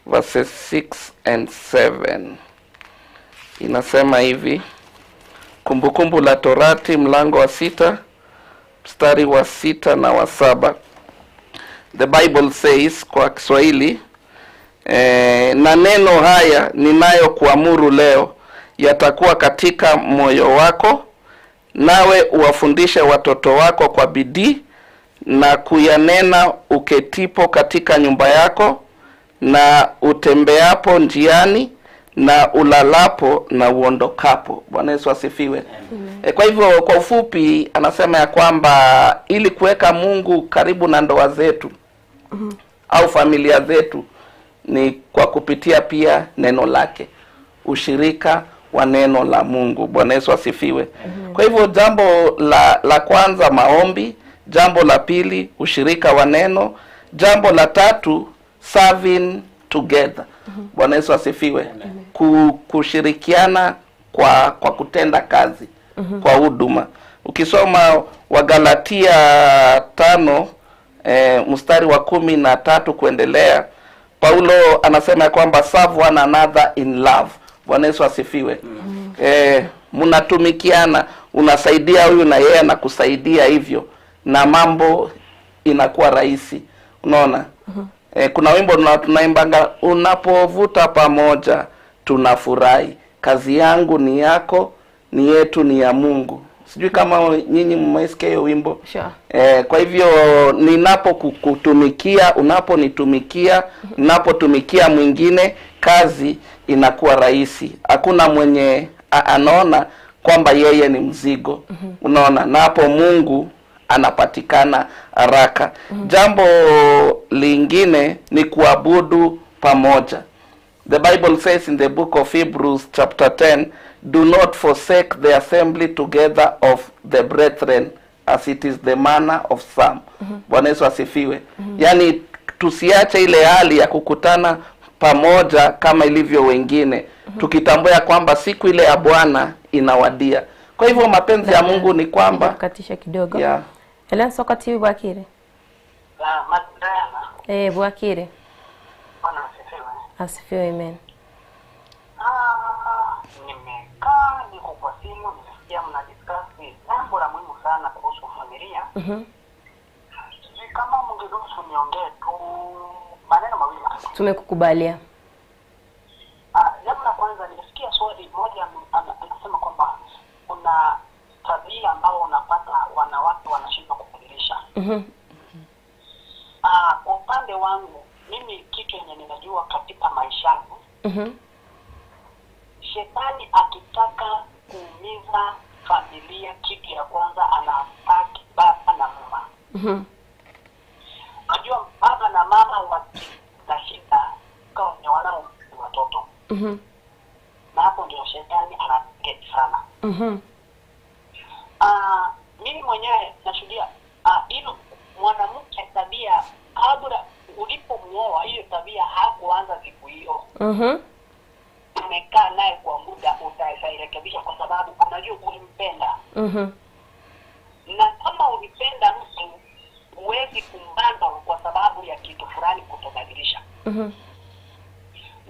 [SPEAKER 3] verses 6 and 7. Inasema hivi: Kumbukumbu la Torati mlango wa 6 mstari wa 6 na wa 7. The Bible says kwa Kiswahili, na neno haya ninayokuamuru leo yatakuwa katika moyo wako, nawe uwafundishe watoto wako kwa bidii na kuyanena uketipo katika nyumba yako na utembeapo njiani na ulalapo na uondokapo. Bwana Yesu asifiwe. Kwa hivyo kwa ufupi anasema ya kwamba ili kuweka Mungu karibu na ndoa zetu au familia zetu ni kwa kupitia pia neno lake, ushirika wa neno la Mungu. Bwana Yesu asifiwe. Kwa hivyo jambo la kwanza maombi, jambo la pili ushirika wa neno, jambo la tatu serving together. Bwana Yesu asifiwe. Kushirikiana kwa kutenda kazi, kwa huduma. Ukisoma Wagalatia 5 mstari wa 13 kuendelea, Paulo anasema kwamba serve one another in love. Bwana Yesu asifiwe. Mnatumikiana, unasaidia huyu na yeye anakusaidia hivyo, na mambo inakuwa rahisi. Unaona? Kuna wimbo tunaimbanga, unapovuta pamoja tunafurahi, kazi yangu ni yako, ni yetu, ni ya Mungu. Sijui kama nyinyi mmesikia hiyo wimbo. Kwa hivyo ninapokutumikia, unaponitumikia, ninapotumikia mwingine, kazi inakuwa rahisi. Hakuna mwenye anaona kwamba yeye ni mzigo. Unaona? Na hapo Mungu anapatikana haraka. Jambo lingine ni kuabudu pamoja. The Bible says in the book of Hebrews chapter 10, do not forsake the assembly together of the brethren as it is the manner of some. Bwana Yesu asifiwe. Yaani tusiache ile hali ya kukutana pamoja kama ilivyo wengine, tukitambua kwamba siku ile ya Bwana inawadia. Kwa hivyo mapenzi ya Mungu ni kwamba
[SPEAKER 1] Nikukatisha kidogo. Helen Soka TV Bwakire.
[SPEAKER 4] La, Diana.
[SPEAKER 1] Bwakire.
[SPEAKER 4] Bwana asifiwe.
[SPEAKER 1] Asifiwe, amen.
[SPEAKER 4] Nimekaa niko kwa simu nimesikia mna discuss jambo la muhimu sana kuhusu familia. Sijui kama mngeruhusu niongee tu maneno mawili matatu.
[SPEAKER 1] Tumekukubalia.
[SPEAKER 4] Jambo la kwanza nilisikia swali moja anasema kwamba kuna tabia ambao unapata wanawake wanashindwa kubadilisha. Kwa upande wangu mimi Mimi kitu yenye ninajua katika maisha yangu, shetani akitaka kuumiza familia, kitu ya kwanza anataki baba na mama. Unajua baba na mama wakina shida kama ni wanao watoto, na hapo ndio shetani anaketi sana. Mimi mwenyewe nashuhudia hilo mwanamke tabia, kabla ulipomuoa hiyo tabia hakuanza siku hiyo. Umekaa naye kwa muda, utairekebisha kwa sababu unajua ulimpenda. Na kama ulipenda mtu huwezi kumbanda kwa sababu ya kitu fulani kutobadilisha.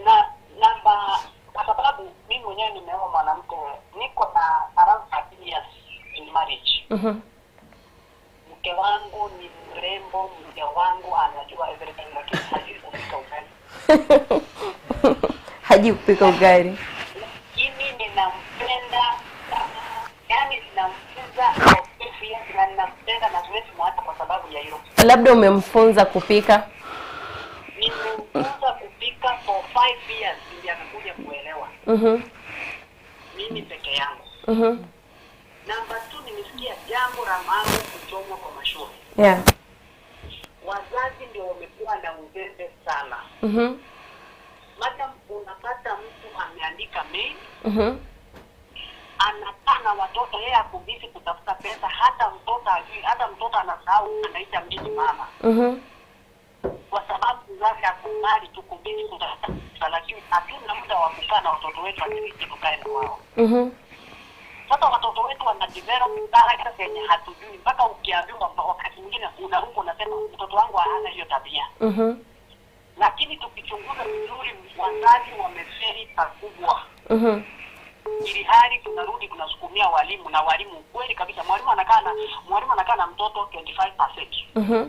[SPEAKER 4] Na namba, kwa sababu mimi mwenyewe nimeoa mwanamke, niko na around 13 years in marriage. Mke wangu ni mrembo, mke wangu anajua everything, lakini hajui kupika ugali.
[SPEAKER 1] Hajui kupika ugali.
[SPEAKER 4] Lakini ninampenda kama, yani ninamfunza for 5 years na ninampenda na siwezi mwacha kwa sababu ya hilo.
[SPEAKER 1] Labda umemfunza kupika?
[SPEAKER 4] Nimemfunza kupika for 5 years ndio akakuja kuelewa. Mimi peke yangu. Namba 2, nimesikia jambo la mambo kuchomwa kwa mashule. Wazazi ndio wamekuwa na uzembe sana. Madam, unapata mtu ameandika mail, anakaa na watoto, yeye ako busy kutafuta pesa, hata mtoto hajui, hata mtoto anasahau anaita mimi mama. Kwa sababu mzazi akubali, tuko busy kutafuta pesa, lakini hatuna muda wa kukaa na watoto wetu, at least tukae na wao. Sasa watoto wetu wana develop character zenye hatujui, mpaka ukiambiwa wakati mwingine unaruka unasema mtoto wangu hana hiyo tabia. Lakini tukichunguza vizuri, wazazi wamefeli pakubwa. Ili hali tunarudi tunasukumia walimu, na walimu kweli kabisa, mwalimu anakaa na mtoto 25%.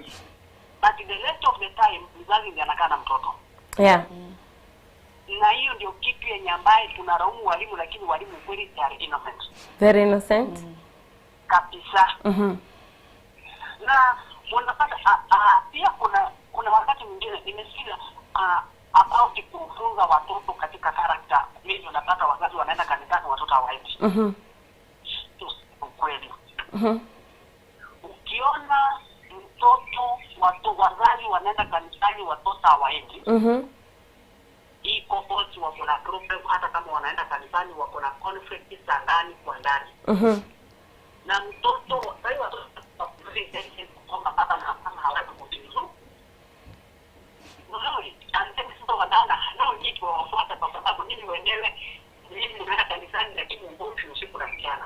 [SPEAKER 4] But the rest of the time mzazi ndiye anakaa na mtoto. Na hiyo ndio kitu yenye ambaye tunalaumu walimu, lakini walimu kweli they are innocent.
[SPEAKER 1] Very innocent.
[SPEAKER 4] Kabisa. Na unapata, pia kuna wakati mwingine nimesikia about kufunza watoto katika character. Mimi unapata wazazi wanaenda kanisani watoto hawaendi. Ukweli. Ukiona mtoto watu wazazi wanaenda kanisani watoto hawaendi. Hii couples wako na problem, hata kama wanaenda kanisani wako na conflict za ndani kwa ndani. Na mtoto, sasa watoto wako very intelligent kwamba baba na mama hawezi kutimiza. Mzuri, and then sasa wanaona nao kitu wafuata kwa sababu mimi wenyewe mimi ninaenda kanisani lakini ugomvi usiku na mchana.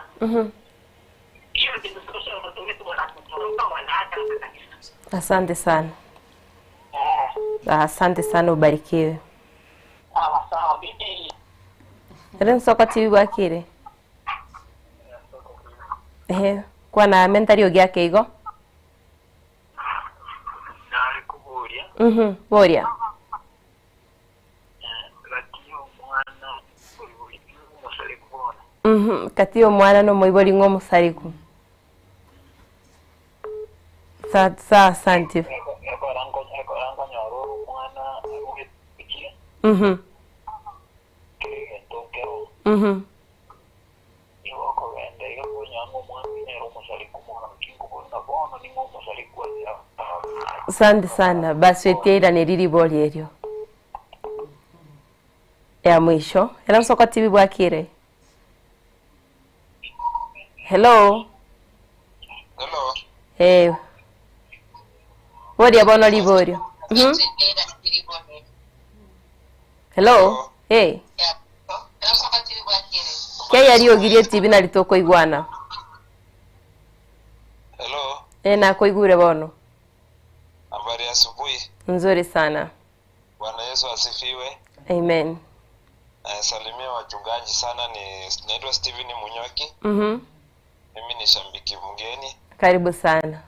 [SPEAKER 4] Hiyo ndio sasa watoto wetu wanatoroka wanaacha kanisa.
[SPEAKER 1] Asante sana. Asante sana, ubarikiwe.
[SPEAKER 4] Sawa sawa, bibi.
[SPEAKER 1] Ere nsoko TV gwakire? Ehe, kwa na mentari ogiake igo?
[SPEAKER 5] Nari kuburia.
[SPEAKER 1] Boria.
[SPEAKER 5] Kati omwana buli omusale kubona.
[SPEAKER 1] Kati omwana no moibori ng'o omusariku. Sa sa asante.
[SPEAKER 5] Ekora omwana agugetikire. Kiri gentokero. Igo okogenda iga kunyanga omwana nero omusariku mono kinkubona bono ning'o omusariku azira.
[SPEAKER 1] Asante sana. Basi wetieira ni riri bori erio. Ya mwisho. Era nsoko TV bwakire. Hello.
[SPEAKER 6] Hello.
[SPEAKER 1] Boria bono riborio. Hello. Kaya riogirie TV na ritoko igwana.
[SPEAKER 6] Hello.
[SPEAKER 1] Na koigure bono.
[SPEAKER 6] Habari ya asubuhi.
[SPEAKER 1] Nzuri sana.
[SPEAKER 6] Bwana Yesu asifiwe.
[SPEAKER 1] Amen.
[SPEAKER 6] Salimia wachungaji sana, ni naitwa Steven Munyoki. Mimi ni shabiki mgeni.
[SPEAKER 1] Karibu sana.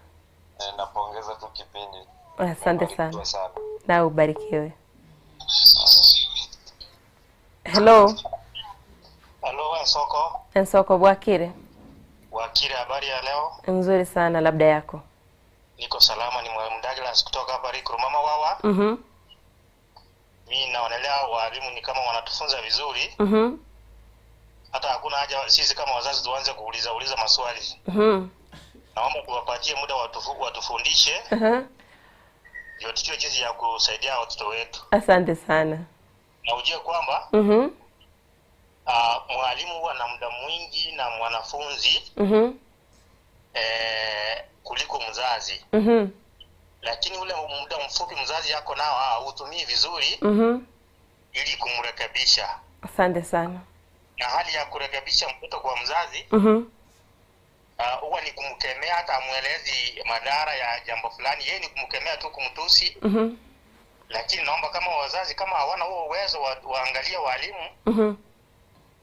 [SPEAKER 6] Napongeza tu kipindi.
[SPEAKER 1] Asante sana.
[SPEAKER 6] Ubarikiwe sana.
[SPEAKER 1] Na ubarikiwe. Hello.
[SPEAKER 5] Hello, Ensoko.
[SPEAKER 1] Ensoko bwakire.
[SPEAKER 5] Bwakire, habari ya leo?
[SPEAKER 1] Nzuri sana, labda yako.
[SPEAKER 5] Niko salama, ni Mwalimu Douglas kutoka hapa Rikuru. Mama wawa. Mi naonelea walimu ni kama wanatufunza vizuri,
[SPEAKER 1] Mhm.
[SPEAKER 5] hata hakuna haja sisi kama wazazi tuanze kuuliza uliza maswali.
[SPEAKER 1] Mhm.
[SPEAKER 5] Naomba tuwapatie muda watufu, watufundishe
[SPEAKER 1] Aha.
[SPEAKER 5] ndio tujue jinsi ya kusaidia watoto wetu,
[SPEAKER 1] Asante sana.
[SPEAKER 5] na ujue kwamba
[SPEAKER 1] Mhm.
[SPEAKER 5] uh, mwalimu huwa na muda mwingi na mwanafunzi
[SPEAKER 1] Mhm.
[SPEAKER 5] eh, kuliko mzazi,
[SPEAKER 1] Mhm.
[SPEAKER 5] lakini ule muda mfupi mzazi yako nao hautumii vizuri
[SPEAKER 1] Mhm.
[SPEAKER 5] ili kumrekebisha.
[SPEAKER 1] Asante sana.
[SPEAKER 5] Na hali ya kurekebisha mtoto kwa mzazi
[SPEAKER 1] Mhm.
[SPEAKER 5] ah, huwa ni kumkemea, hata amwelezi madhara ya jambo fulani, yeye ni kumkemea tu, kumtusi.
[SPEAKER 1] Mhm.
[SPEAKER 5] Lakini naomba kama wazazi kama hawana huo uwezo wa, waangalie walimu
[SPEAKER 1] Mhm.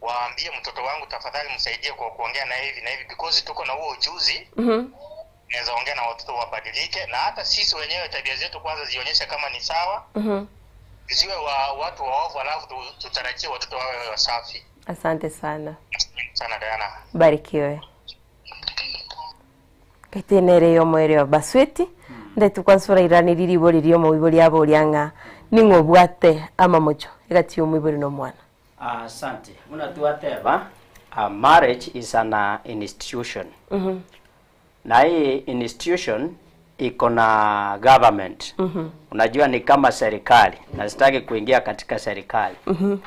[SPEAKER 5] waambie mtoto wangu tafadhali msaidie kwa kuongea na hivi na hivi, because tuko na huo ujuzi,
[SPEAKER 1] Mhm.
[SPEAKER 5] naweza ongea na watoto wabadilike, na hata sisi wenyewe tabia zetu kwanza zionyeshe kama ni sawa,
[SPEAKER 1] Mhm.
[SPEAKER 5] zisiwe wa, watu waovu, alafu tu- tutarajie watoto wawe wasafi.
[SPEAKER 1] Asante sana.
[SPEAKER 5] Asante sana Diana.
[SPEAKER 1] Barikiwe. Kaitenere yo mwere wa basweti ndetu kwansura iraniri ribori rio moibori aboria ng'a ning'o obwate amamocho egati ya omoibori na omwana.
[SPEAKER 2] Asante. Unatuateba a marriage is an uh, institution.
[SPEAKER 1] Mhm.
[SPEAKER 2] Na hii institution iko na government.
[SPEAKER 1] Mhm.
[SPEAKER 2] Unajua ni kama serikali na sitaki kuingia katika serikali.
[SPEAKER 1] Mhm.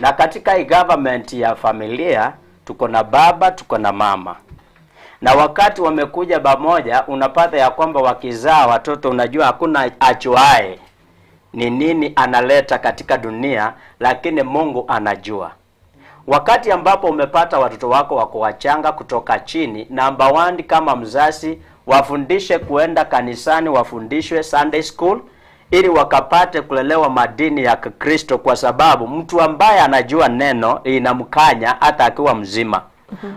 [SPEAKER 2] Na katika hii government ya familia tuko na baba, tuko na mama. Na wakati wamekuja pamoja, unapata ya kwamba wakizaa watoto, unajua hakuna achuae ni nini analeta katika dunia, lakini Mungu anajua. Wakati ambapo umepata watoto wako wako wachanga kutoka chini, number one, kama mzazi wafundishe kuenda kanisani, wafundishwe Sunday school ili wakapate kulelewa madini ya Kikristo, kwa sababu mtu ambaye anajua neno inamkanya hata akiwa mzima.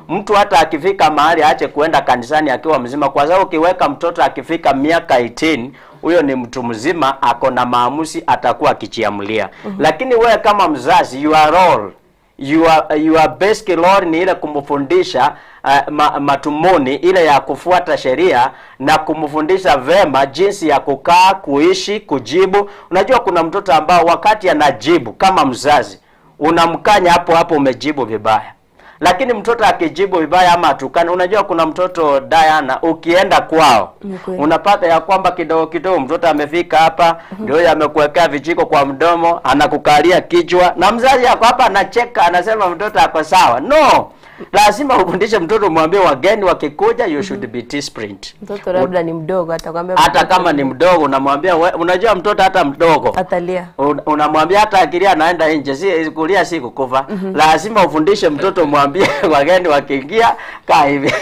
[SPEAKER 2] Mtu hata akifika mahali aache kuenda kanisani akiwa mzima, kwa sababu ukiweka mtoto akifika miaka 18 huyo ni mtu mzima, ako na maamuzi, atakuwa akijiamulia. Lakini wewe kama mzazi, your role your, your basic role ni ile kumfundisha uh, ma, matumuni ile ya kufuata sheria na kumfundisha vema jinsi ya kukaa, kuishi, kujibu. Unajua kuna mtoto ambao wakati anajibu kama mzazi unamkanya hapo hapo, umejibu vibaya lakini mtoto akijibu vibaya ama atukane, unajua kuna mtoto Diana, ukienda kwao
[SPEAKER 1] Ni kweli.
[SPEAKER 2] unapata ya kwamba kidogo kidogo mtoto amefika hapa, ndio huyo amekuwekea vijiko kwa mdomo, anakukalia kichwa, na mzazi ako hapa anacheka, anasema mtoto ako sawa. No, lazima ufundishe mtoto, umwambie wageni wakikuja, you should be disciplined.
[SPEAKER 1] Mtoto labda ni mdogo atakwambia
[SPEAKER 2] Hata kama ni mdogo unamwambia we- unajua mtoto hata mdogo
[SPEAKER 1] atalia.
[SPEAKER 2] Un- unamwambia hata akilia anaenda nje, si kulia si kukufa. Lazima ufundishe mtoto, mwambie wageni wakiingia, kaa hivi,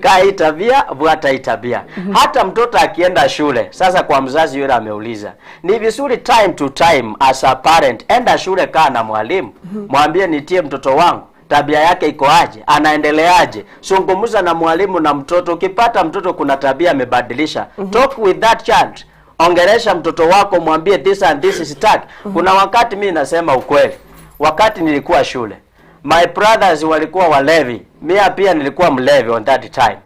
[SPEAKER 2] kaa hii tabia, fuata hii tabia. Hata mtoto akienda shule, sasa kwa mzazi yule ameuliza, ni vizuri time to time as a parent, enda shule, kaa na mwalimu, mwambie nitie mtoto wangu tabia yake iko aje, anaendeleaje. Zungumza na mwalimu na mtoto. Ukipata mtoto kuna tabia amebadilisha, talk with that child ongeresha mtoto wako, mwambie this and this is tag. Kuna wakati mi nasema ukweli, wakati nilikuwa shule my brothers walikuwa walevi, mia pia nilikuwa mlevi on that time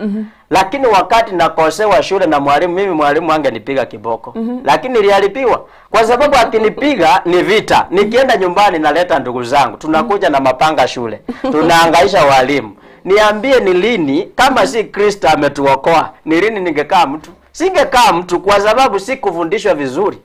[SPEAKER 2] lakini wakati nakosewa shule na mwalimu, mimi mwalimu angenipiga kiboko lakini niliharibiwa kwa sababu akinipiga ni vita. Nikienda nyumbani naleta ndugu zangu, tunakuja na mapanga shule, tunahangaisha walimu. Niambie ni lini kama si Kristo ametuokoa, ni lini ningekaa mtu? Singekaa mtu kwa sababu sikufundishwa vizuri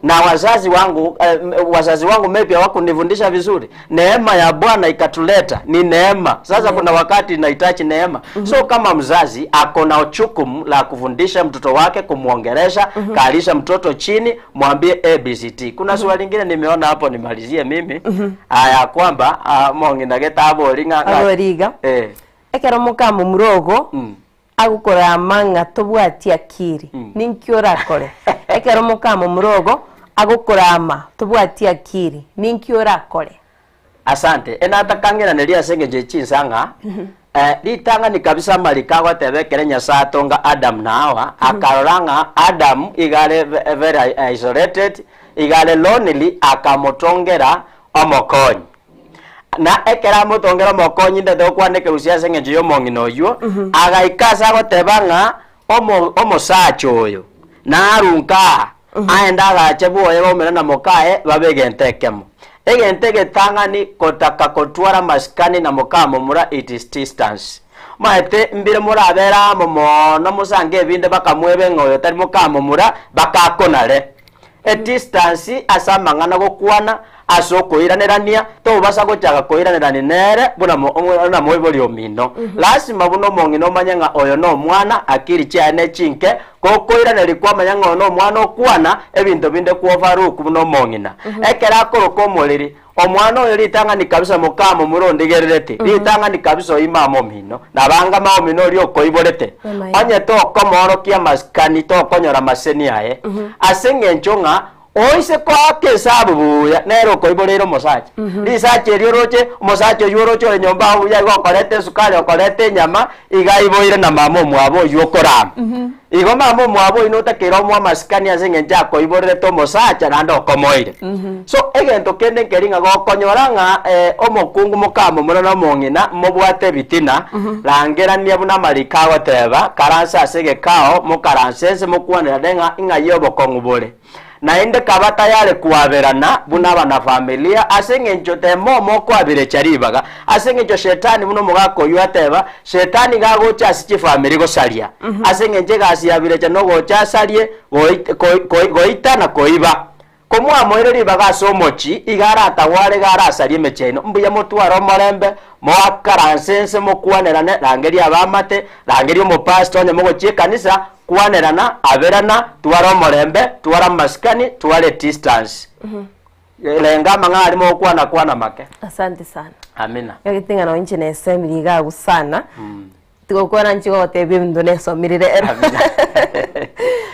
[SPEAKER 2] na wazazi wangu eh, wazazi wangu maybe hawakunifundisha vizuri. Neema ya Bwana ikatuleta, ni neema. Sasa kuna wakati inahitaji neema. So kama mzazi ako na jukumu la kufundisha mtoto wake, kumwongeresha, kalisha mtoto chini, mwambie ABCD. Kuna swali lingine nimeona hapo, nimalizie mimi aya kwamba ah, mong'ina getabori ng'a
[SPEAKER 1] Aboriga.
[SPEAKER 2] eh
[SPEAKER 1] Ekero mokamo murogo
[SPEAKER 2] mm.
[SPEAKER 1] agukora mang'a tobwati akiri
[SPEAKER 2] Mm.
[SPEAKER 1] ninki orakore ekero mokamo murogo agukorama tobwati akiri ninki orakore
[SPEAKER 2] Asante. Enatakangenaneria ase eng'encho echinsang'a eh, ritang'ani kabisa amariko agoteba ekere Nyasaye atonga Adam na Hawa akarora ng'a Adam igare ve- very isolated igare lonely akamotongera omokonyi na ekero amotongera omokonyi ndete gokwana ekegusii ase eng'encho ya omong'ina oywo agaika ase agoteba ng'a omo omosacha oyo narunka aa. Aende agache bwoye baumere na mokaye babe egento ekemo. Egento egetang'ani kotaka kotwara amasikani na mokamomura it is distance. Omanyete mbire morabere amo moono mosange ebinde bakamwebe ng'a oyo tari mokamomura bakakonare. Edistance ase amang'ana gokwana, ase okoiranerania, tobasa gochaka koiranerani nere buna buna moibori omino. Lasima buna omong'ina omanye ng'a oyo nomwana, akiri chiaye ne chinke, gokoiraneria kwamanya ng'a oyo nomwana okwana, ebinto binde kwovaruku buna omong'ina. Ekero akoroka omoriri, omwana oyo ritang'ani kabisa mokamomura ondigerereti, ritang'ani kabisa oyio mama omino, nabanga mama omino oria okoiborete. Onye tokomoorokia amasikani tokonyora amaseni aye, ase eng'encho ng'a oise koaka esabu buya nere okoiboreire omosacha. Risacha erio oroche, omosacha oyio oroche ore nyomba agwo buya igo okoreta esukari okoreta enyama, iga aiboire na mama omwabo oyio okorama. Igo mama omwabo oyio notakeire omoe amasikani ase eng'encho akoiborerete omosacha naende okomoire. So egento kende nkeri ng'a gokonyora ng'a omokungu mokamomura na omong'ina mobwate ebitina, rangerania buna amariko agoteba, karanse ase egekao, mokaranse ense mokwanerane ng'a ing'ai obokong'u bore. Naende kaba tayare kwaberana buna abanafamilia, ase engencho tema omokoabirecha ribaga, ase engencho Shetani buna omogaka oyio ateba, Shetani iga agocha ase chifamiri gosaria, ase engencho egasi ya birecha nogocha asarie, goita na koiba. Komwamoire ribaga ase omochie, iga aratagware iga arasarie emechie yaino. Mbuya motware omorembe, moakaranse ense mokwanerane, rangeria abaamate, rangeria omopastor onye mogochia ekanisa, Kwanerana, aberana, twara omorembe, twara amasikani, twara edistance. Renga amang'ana aria mogokwana kwana make.
[SPEAKER 1] Asante sana.
[SPEAKER 2] Amina.
[SPEAKER 1] Egete ng'a nonye inche nesemirie iga agwo sana, tigokwana inche gogotebia ebinto nesomire rero.
[SPEAKER 2] Amina.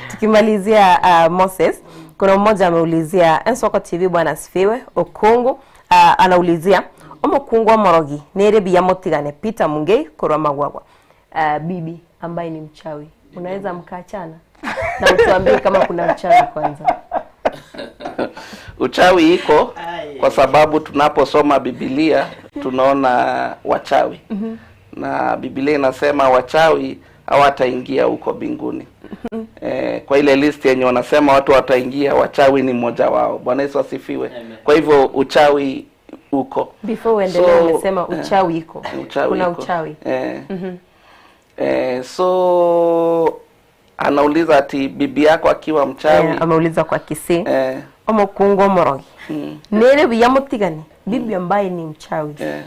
[SPEAKER 1] Tukimalizia uh, Moses, kuna mmoja ameulizia Ensoko TV bwana asifiwe, Okungu uh, anaulizia omokungu omorogi nere buya motigane Peter Mungei korwa Magwagwa. Uh, bibi ambaye ni mchawi unaweza mkaachana na utuambie kama kuna mchawi kwanza.
[SPEAKER 3] Uchawi iko kwa sababu tunaposoma Biblia tunaona wachawi na Biblia inasema wachawi hawataingia huko mbinguni. Eh, kwa ile list yenye wanasema watu wataingia, wachawi ni mmoja wao. Bwana Yesu asifiwe.
[SPEAKER 2] Amen.
[SPEAKER 3] Kwa hivyo uchawi uko.
[SPEAKER 1] Before uendelee
[SPEAKER 3] So,
[SPEAKER 1] umesema uchawi iko.
[SPEAKER 3] Uchawi
[SPEAKER 1] Kuna
[SPEAKER 3] iko.
[SPEAKER 1] uchawi.
[SPEAKER 3] Eh. Eh, so anauliza ati bibi yako akiwa mchawi
[SPEAKER 1] Eh, ameuliza kwa Kisii.
[SPEAKER 3] eh,
[SPEAKER 1] Omokungu omorogi. Nere buya motigane. Bibi ambaye ni mchawi.
[SPEAKER 3] eh,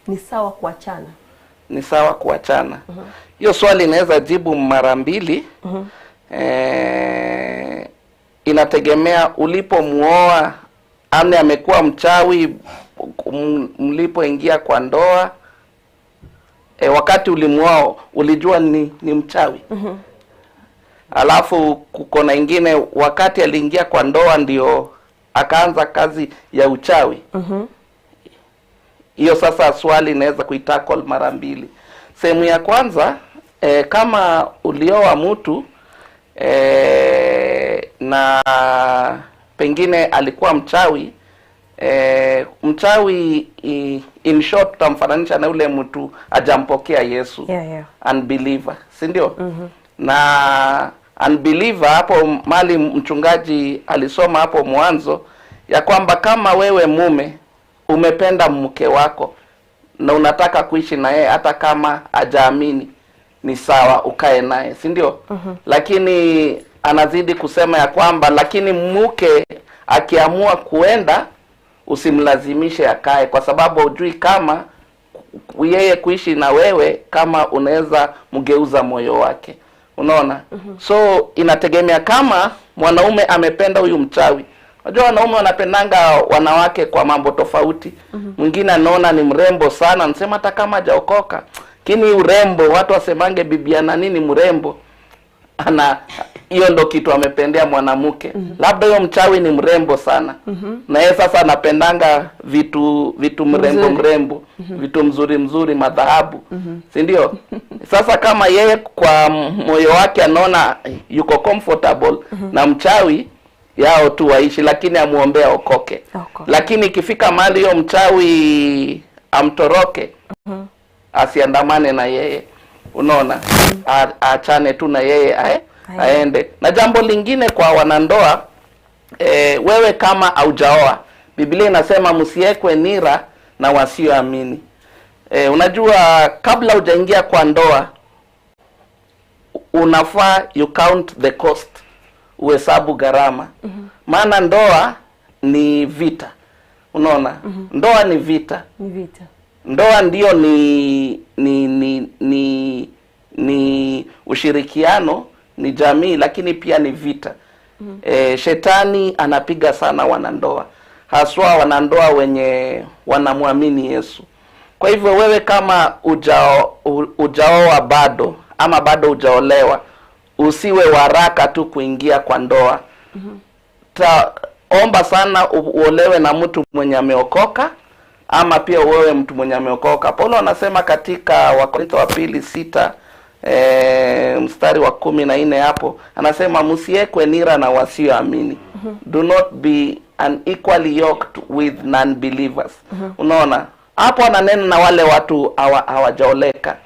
[SPEAKER 1] Ni sawa kuachana.
[SPEAKER 3] ni sawa kuachana. Hiyo swali inaweza jibu mara mbili. Eh, inategemea ulipomuoa ame amekuwa mchawi mlipoingia kwa ndoa. E, wakati ulimuoa ulijua ni, ni mchawi? Alafu kuko na ingine wakati aliingia kwa ndoa ndio akaanza kazi ya uchawi. Hiyo sasa swali inaweza kuitackle mara mbili. Sehemu ya kwanza e, kama ulioa mtu e, na pengine alikuwa mchawi e, mchawi i, in short tutamfananisha na yule mtu ajampokea Yesu
[SPEAKER 1] Yeah, yeah.
[SPEAKER 3] Unbeliever, si ndio? Na unbeliever hapo mali mchungaji alisoma hapo mwanzo ya kwamba kama wewe mume umependa mke wako na unataka kuishi na yeye hata kama hajaamini, ni sawa ukae naye, si ndio? Lakini anazidi kusema ya kwamba lakini mke akiamua kuenda usimlazimishe akae, kwa sababu hujui kama yeye kuishi na wewe kama unaweza mgeuza moyo wake. Unaona? So inategemea kama mwanaume amependa huyu mchawi. Unajua wanaume wanapendanga wanawake kwa mambo tofauti. Mwingine anaona ni mrembo sana, anasema hata kama hajaokoka, lakini urembo, watu wasemange bibi ana nini mrembo, ana hiyo ndo kitu amependea mwanamke. Labda huyo mchawi ni mrembo sana na yeye sasa anapendanga vitu vitu mrembo
[SPEAKER 1] Mzuri.
[SPEAKER 3] mrembo vitu mzuri mzuri, madhahabu, si ndio? Sasa kama yeye kwa moyo wake anaona yuko comfortable na mchawi, yao tu waishi, lakini amuombea okoke.
[SPEAKER 1] Okoke.
[SPEAKER 3] Lakini ikifika mahali hiyo mchawi amtoroke, asiandamane na yeye, unaona, aachane tu na yeye ae, aende. Na jambo lingine kwa wanandoa E, wewe kama haujaoa, Biblia inasema msiekwe nira na wasioamini. E, unajua kabla hujaingia kwa ndoa unafaa you count the cost, uhesabu gharama. Maana ndoa ni vita, unaona. Ndoa ni vita
[SPEAKER 1] Ni vita.
[SPEAKER 3] ndoa ndio ni ni ni ni ni ushirikiano ni jamii lakini pia ni vita mm. E, shetani anapiga sana wanandoa haswa wanandoa wenye wanamwamini Yesu kwa hivyo wewe kama ujao, ujaoa bado ama bado hujaolewa usiwe waraka tu kuingia kwa ndoa ta omba sana u- uolewe na mtu mwenye ameokoka ama pia uoe mtu mwenye ameokoka. Paulo anasema katika Wakorintho wa pili sita e, mstari wa 14 hapo anasema msiekwe nira na wasioamini. Do not be unequally yoked with non-believers. Unaona hapo ananena na wale watu hawa- hawajaoleka.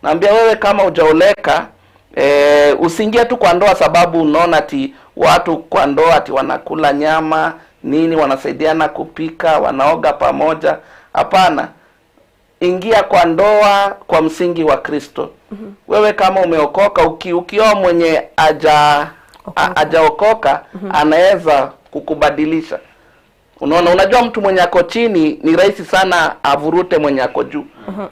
[SPEAKER 3] Naambia wewe kama hujaoleka e, usiingie tu kwa ndoa sababu unaona ati watu kwa ndoa ati wanakula nyama nini, wanasaidiana kupika, wanaoga pamoja. Hapana, ingia kwa ndoa kwa msingi wa Kristo. Wewe kama umeokoka, uki, ukioa mwenye aja a- hajaokoka anaweza kukubadilisha. Unaona, unajua mtu mwenye ako chini ni rahisi sana avurute mwenye ako juu,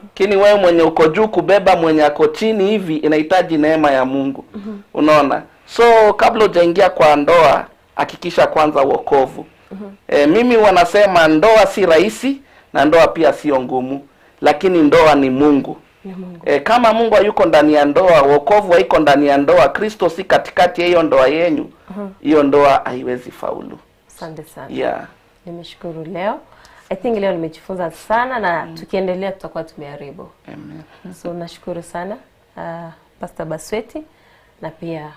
[SPEAKER 3] lakini wewe mwenye uko juu kubeba mwenye ako chini hivi inahitaji neema ya Mungu. Unaona, so kabla hujaingia kwa ndoa hakikisha kwanza wokovu. E, mimi wanasema ndoa si rahisi na ndoa pia sio ngumu, lakini ndoa ni Mungu.
[SPEAKER 1] Ni Mungu.
[SPEAKER 3] E, kama Mungu hayuko ndani ya ndoa, wokovu haiko ndani ya ndoa, Kristo si katikati ya hiyo ndoa yenyu, hiyo ndoa haiwezi faulu.
[SPEAKER 1] Asante sana.
[SPEAKER 3] Yeah.
[SPEAKER 1] Nimeshukuru leo. I think leo nimejifunza sana na tukiendelea tutakuwa tumeharibu.
[SPEAKER 3] Amen.
[SPEAKER 1] So nashukuru sana uh, Pastor Basweti na pia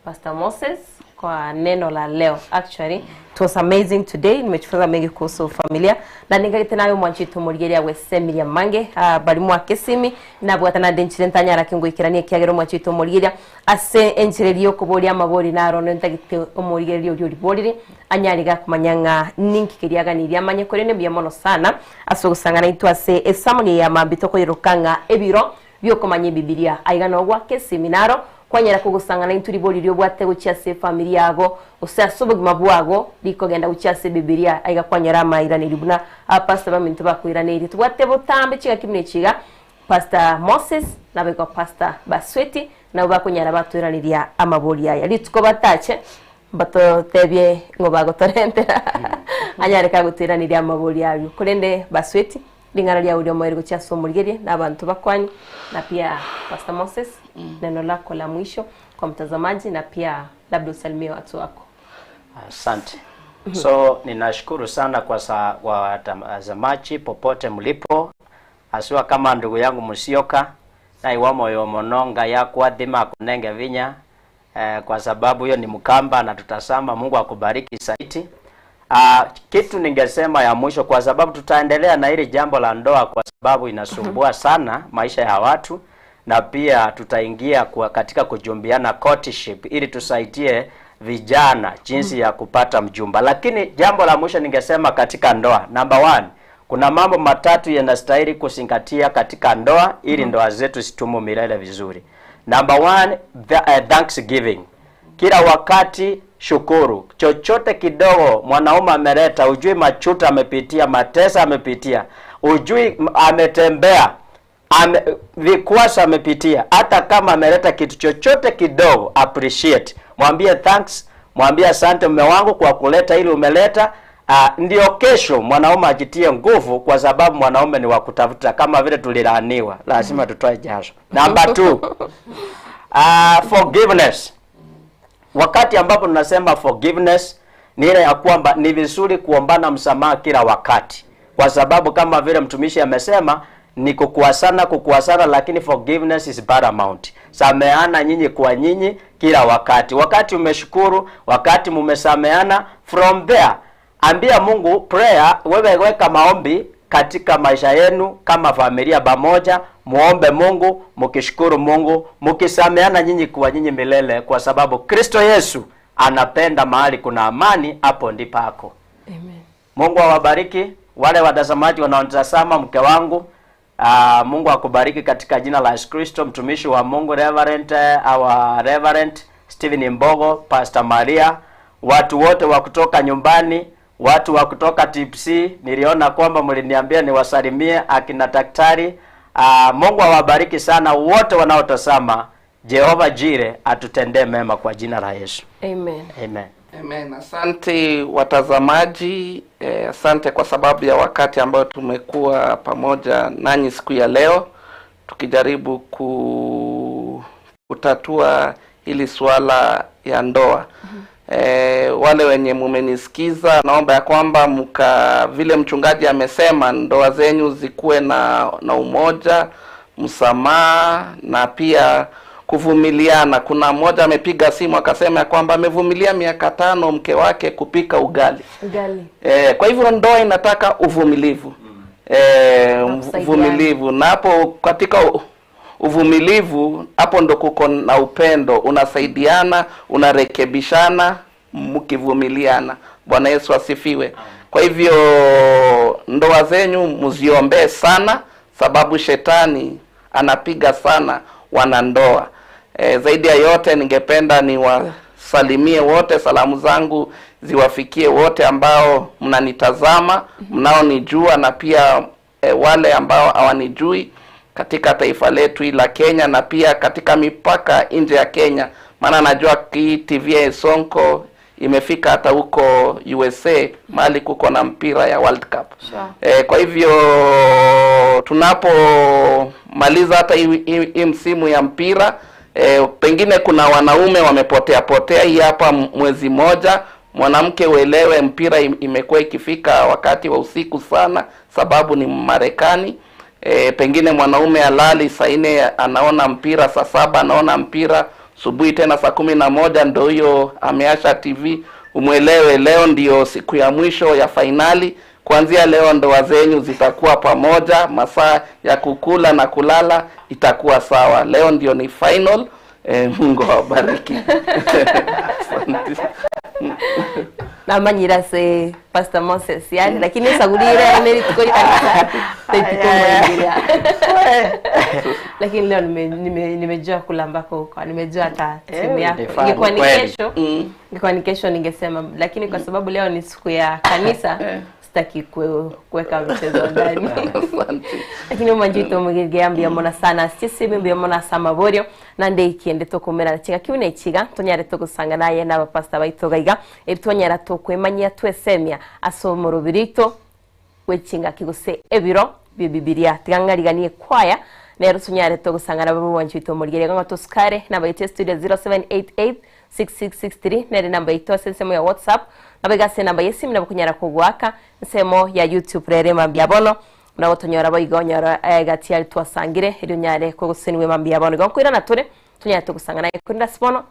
[SPEAKER 1] Pastor Moses kwa neno la leo. Actually, it was amazing today. Nimejifunza mengi kuhusu familia na ningarite nayo mwanchitu murigeria gwesemiria mange uh, bari mwakesimi nabwatana ndenchire ntanyara kinguikirania kiagero mwanchitu murigeria ase enchirerio kuboria amabori narono ntagite omurigeria uri oriborire anyariga kumanya ng'a ninki kiriaganiria amanye kore ne mbuya mono sana ase ogosang'ana intwe ase esamoni ya mambi tokoiroka ng'a ebiro biokomanya ebibilia aiga nogwa keseminaro kwanyera kogosang'ana intwe ribori riobwate gochia ase efamiri yago gose ase obogima bwago rikogenda gochia ase ebibilia aiga kwanyera amairaneri buna abapastor baminto bakoiraneri tobwate botambe chigaki buna echiga Pastor Moses nabo Pastor Basweti nabo bakonyara batoiraneria amabori aya rituko batache batotebie ng'o bagotorentera anyare kagotoiraneria amabori ayo korende Basweti ring'ana ria uria omoerio gochia ase omorigerie na abanto bakwanyu na pia Pastor Moses neno lako la mwisho kwa mtazamaji na pia labda usalimie watu wako.
[SPEAKER 2] Asante. So ninashukuru sana kwa sa, watazamaji popote mlipo, asiwa kama ndugu yangu Musyoka naiwa moyo mononga yakwathima akunenge vinya eh, kwa sababu hiyo ni Mkamba na tutasama. Mungu akubariki zaidi. Ah, kitu ningesema ya mwisho, kwa sababu tutaendelea na hili jambo la ndoa, kwa sababu inasumbua sana maisha ya watu, na pia tutaingia kwa katika kujumbiana courtship, ili tusaidie vijana jinsi ya kupata mjumba. Lakini jambo la mwisho ningesema katika ndoa, number one, kuna mambo matatu yanastahili kuzingatia katika ndoa ili ndoa zetu zitumu milele vizuri. Number one, the, uh, thanksgiving kila wakati shukuru. Chochote kidogo mwanaume ameleta, ujui machuta amepitia, matesa amepitia, ujui ametembea ame, vikwaso amepitia. Hata kama ameleta kitu chochote kidogo, appreciate, mwambie thanks, mwambie asante mume wangu kwa kuleta ili umeleta. Uh, ndio kesho mwanaume ajitie nguvu, kwa sababu mwanaume ni wa kutafuta, kama vile tulilaaniwa, lazima tutoe jasho. Number two, forgiveness. Wakati ambapo tunasema forgiveness ni ile ya kwamba ni vizuri kuombana msamaha kila wakati, kwa sababu kama vile mtumishi amesema ni kukuasana, kukuasana, lakini forgiveness is paramount. Sameana nyinyi kwa nyinyi kila wakati. Wakati umeshukuru, wakati mumesameana, from there ambia Mungu prayer, wewe weka maombi katika maisha yenu kama familia pamoja, muombe Mungu, mkishukuru Mungu, mkisameana nyinyi kwa nyinyi milele, kwa sababu Kristo Yesu anapenda mahali kuna amani, hapo ndipo ako.
[SPEAKER 1] Amen.
[SPEAKER 2] Mungu awabariki wale watazamaji wanaotazama, mke wangu. Mungu akubariki katika jina la Yesu Kristo. Mtumishi wa Mungu Reverend, our Reverend Stephen Mbogo, Pastor Maria, watu wote wa kutoka nyumbani, watu wa kutoka TPC, niliona kwamba mliniambia niwasalimie akina daktari. Mungu awabariki sana wote wanaotazama. Jehova Jire atutendee mema kwa jina la Yesu.
[SPEAKER 1] Amen.
[SPEAKER 2] Amen.
[SPEAKER 3] Amen. Asante watazamaji, asante kwa sababu ya wakati ambayo tumekuwa pamoja nanyi siku ya leo tukijaribu kutatua hili suala ya ndoa. Wale wenye mumenisikiza, naomba ya kwamba mka vile mchungaji amesema, ndoa zenyu zikuwe na umoja, msamaha na pia kuvumiliana. Kuna mmoja amepiga simu akasema ya kwamba amevumilia miaka 5 mke wake kupika ugali.
[SPEAKER 1] Ugali.
[SPEAKER 3] Kwa hivyo ndoa inataka uvumilivu.
[SPEAKER 1] Na kusaidiana.
[SPEAKER 3] Uvumilivu. Na hapo katika uvumilivu hapo ndo kuko na upendo, unasaidiana, unarekebishana, mkivumiliana. Bwana Yesu asifiwe. Kwa hivyo ndoa zenyu mziombee sana, sababu shetani anapiga sana wanandoa. Zaidi ya yote ningependa niwasalimie wote, salamu zangu ziwafikie wote ambao mnanitazama, mnaonijua na pia wale ambao hawanijui katika taifa letu hili la Kenya na pia katika mipaka nje ya Kenya, maana najua hii TV ya Sonko imefika hata huko USA mahali kuko na mpira ya World Cup. Kwa hivyo tunapomaliza hata hii msimu ya mpira, pengine kuna wanaume wamepotea potea hii hapa mwezi moja. Mwanamke uelewe, mpira imekuwa ikifika wakati wa usiku sana, sababu ni Marekani. Pengine mwanaume alali saa 4 anaona mpira, saa 7 anaona mpira, asubuhi tena saa 11 ndio hiyo ameasha TV. Umwelewe, leo ndio siku ya mwisho ya fainali. Kuanzia leo ndoa zenyu zitakuwa pamoja, masaa ya kukula na kulala itakuwa sawa. Leo ndio ni final. Mungu awabariki. Asante.
[SPEAKER 1] Namanyira se Pastor Moses yani, lakini sagulire nilituko kanisa tuko lakini leo nimejua kula ambako uko, nimejua hata simu yako.
[SPEAKER 2] Ni fani
[SPEAKER 1] Ingekuwa ni
[SPEAKER 2] kweli.
[SPEAKER 1] kesho, ingekuwa ni kesho ningesema, lakini kwa sababu leo ni siku ya kanisa sitaki kuweka mchezo ndani.
[SPEAKER 3] Asante.
[SPEAKER 1] Lakini umanjito mugigambia mona sana sisi mbia mona samaborio na ndekiende tokumera chiga kiune chiga tonyare togusanga naye n'abapasta baito gaiga ebitonyara tokwemanyia twesemia asomo rubirito wechinga kiguse ebiro bya Bibilia tigangariganie kwaya nero tunyare togusanga nabo wanjito murigere ngo tuskare namba yetu ya studio 0788 6663 nere namba yetu ase ya WhatsApp nabegase namba yesimu nabo kunyara kugwaka nsemo ya YouTube rere mambia bono nabo tonyora boigo nyora gati ari twasangire eri nyare koguseniwe mambia bono igo nkwirana ture tunyare togusanga naye kurinda sibono.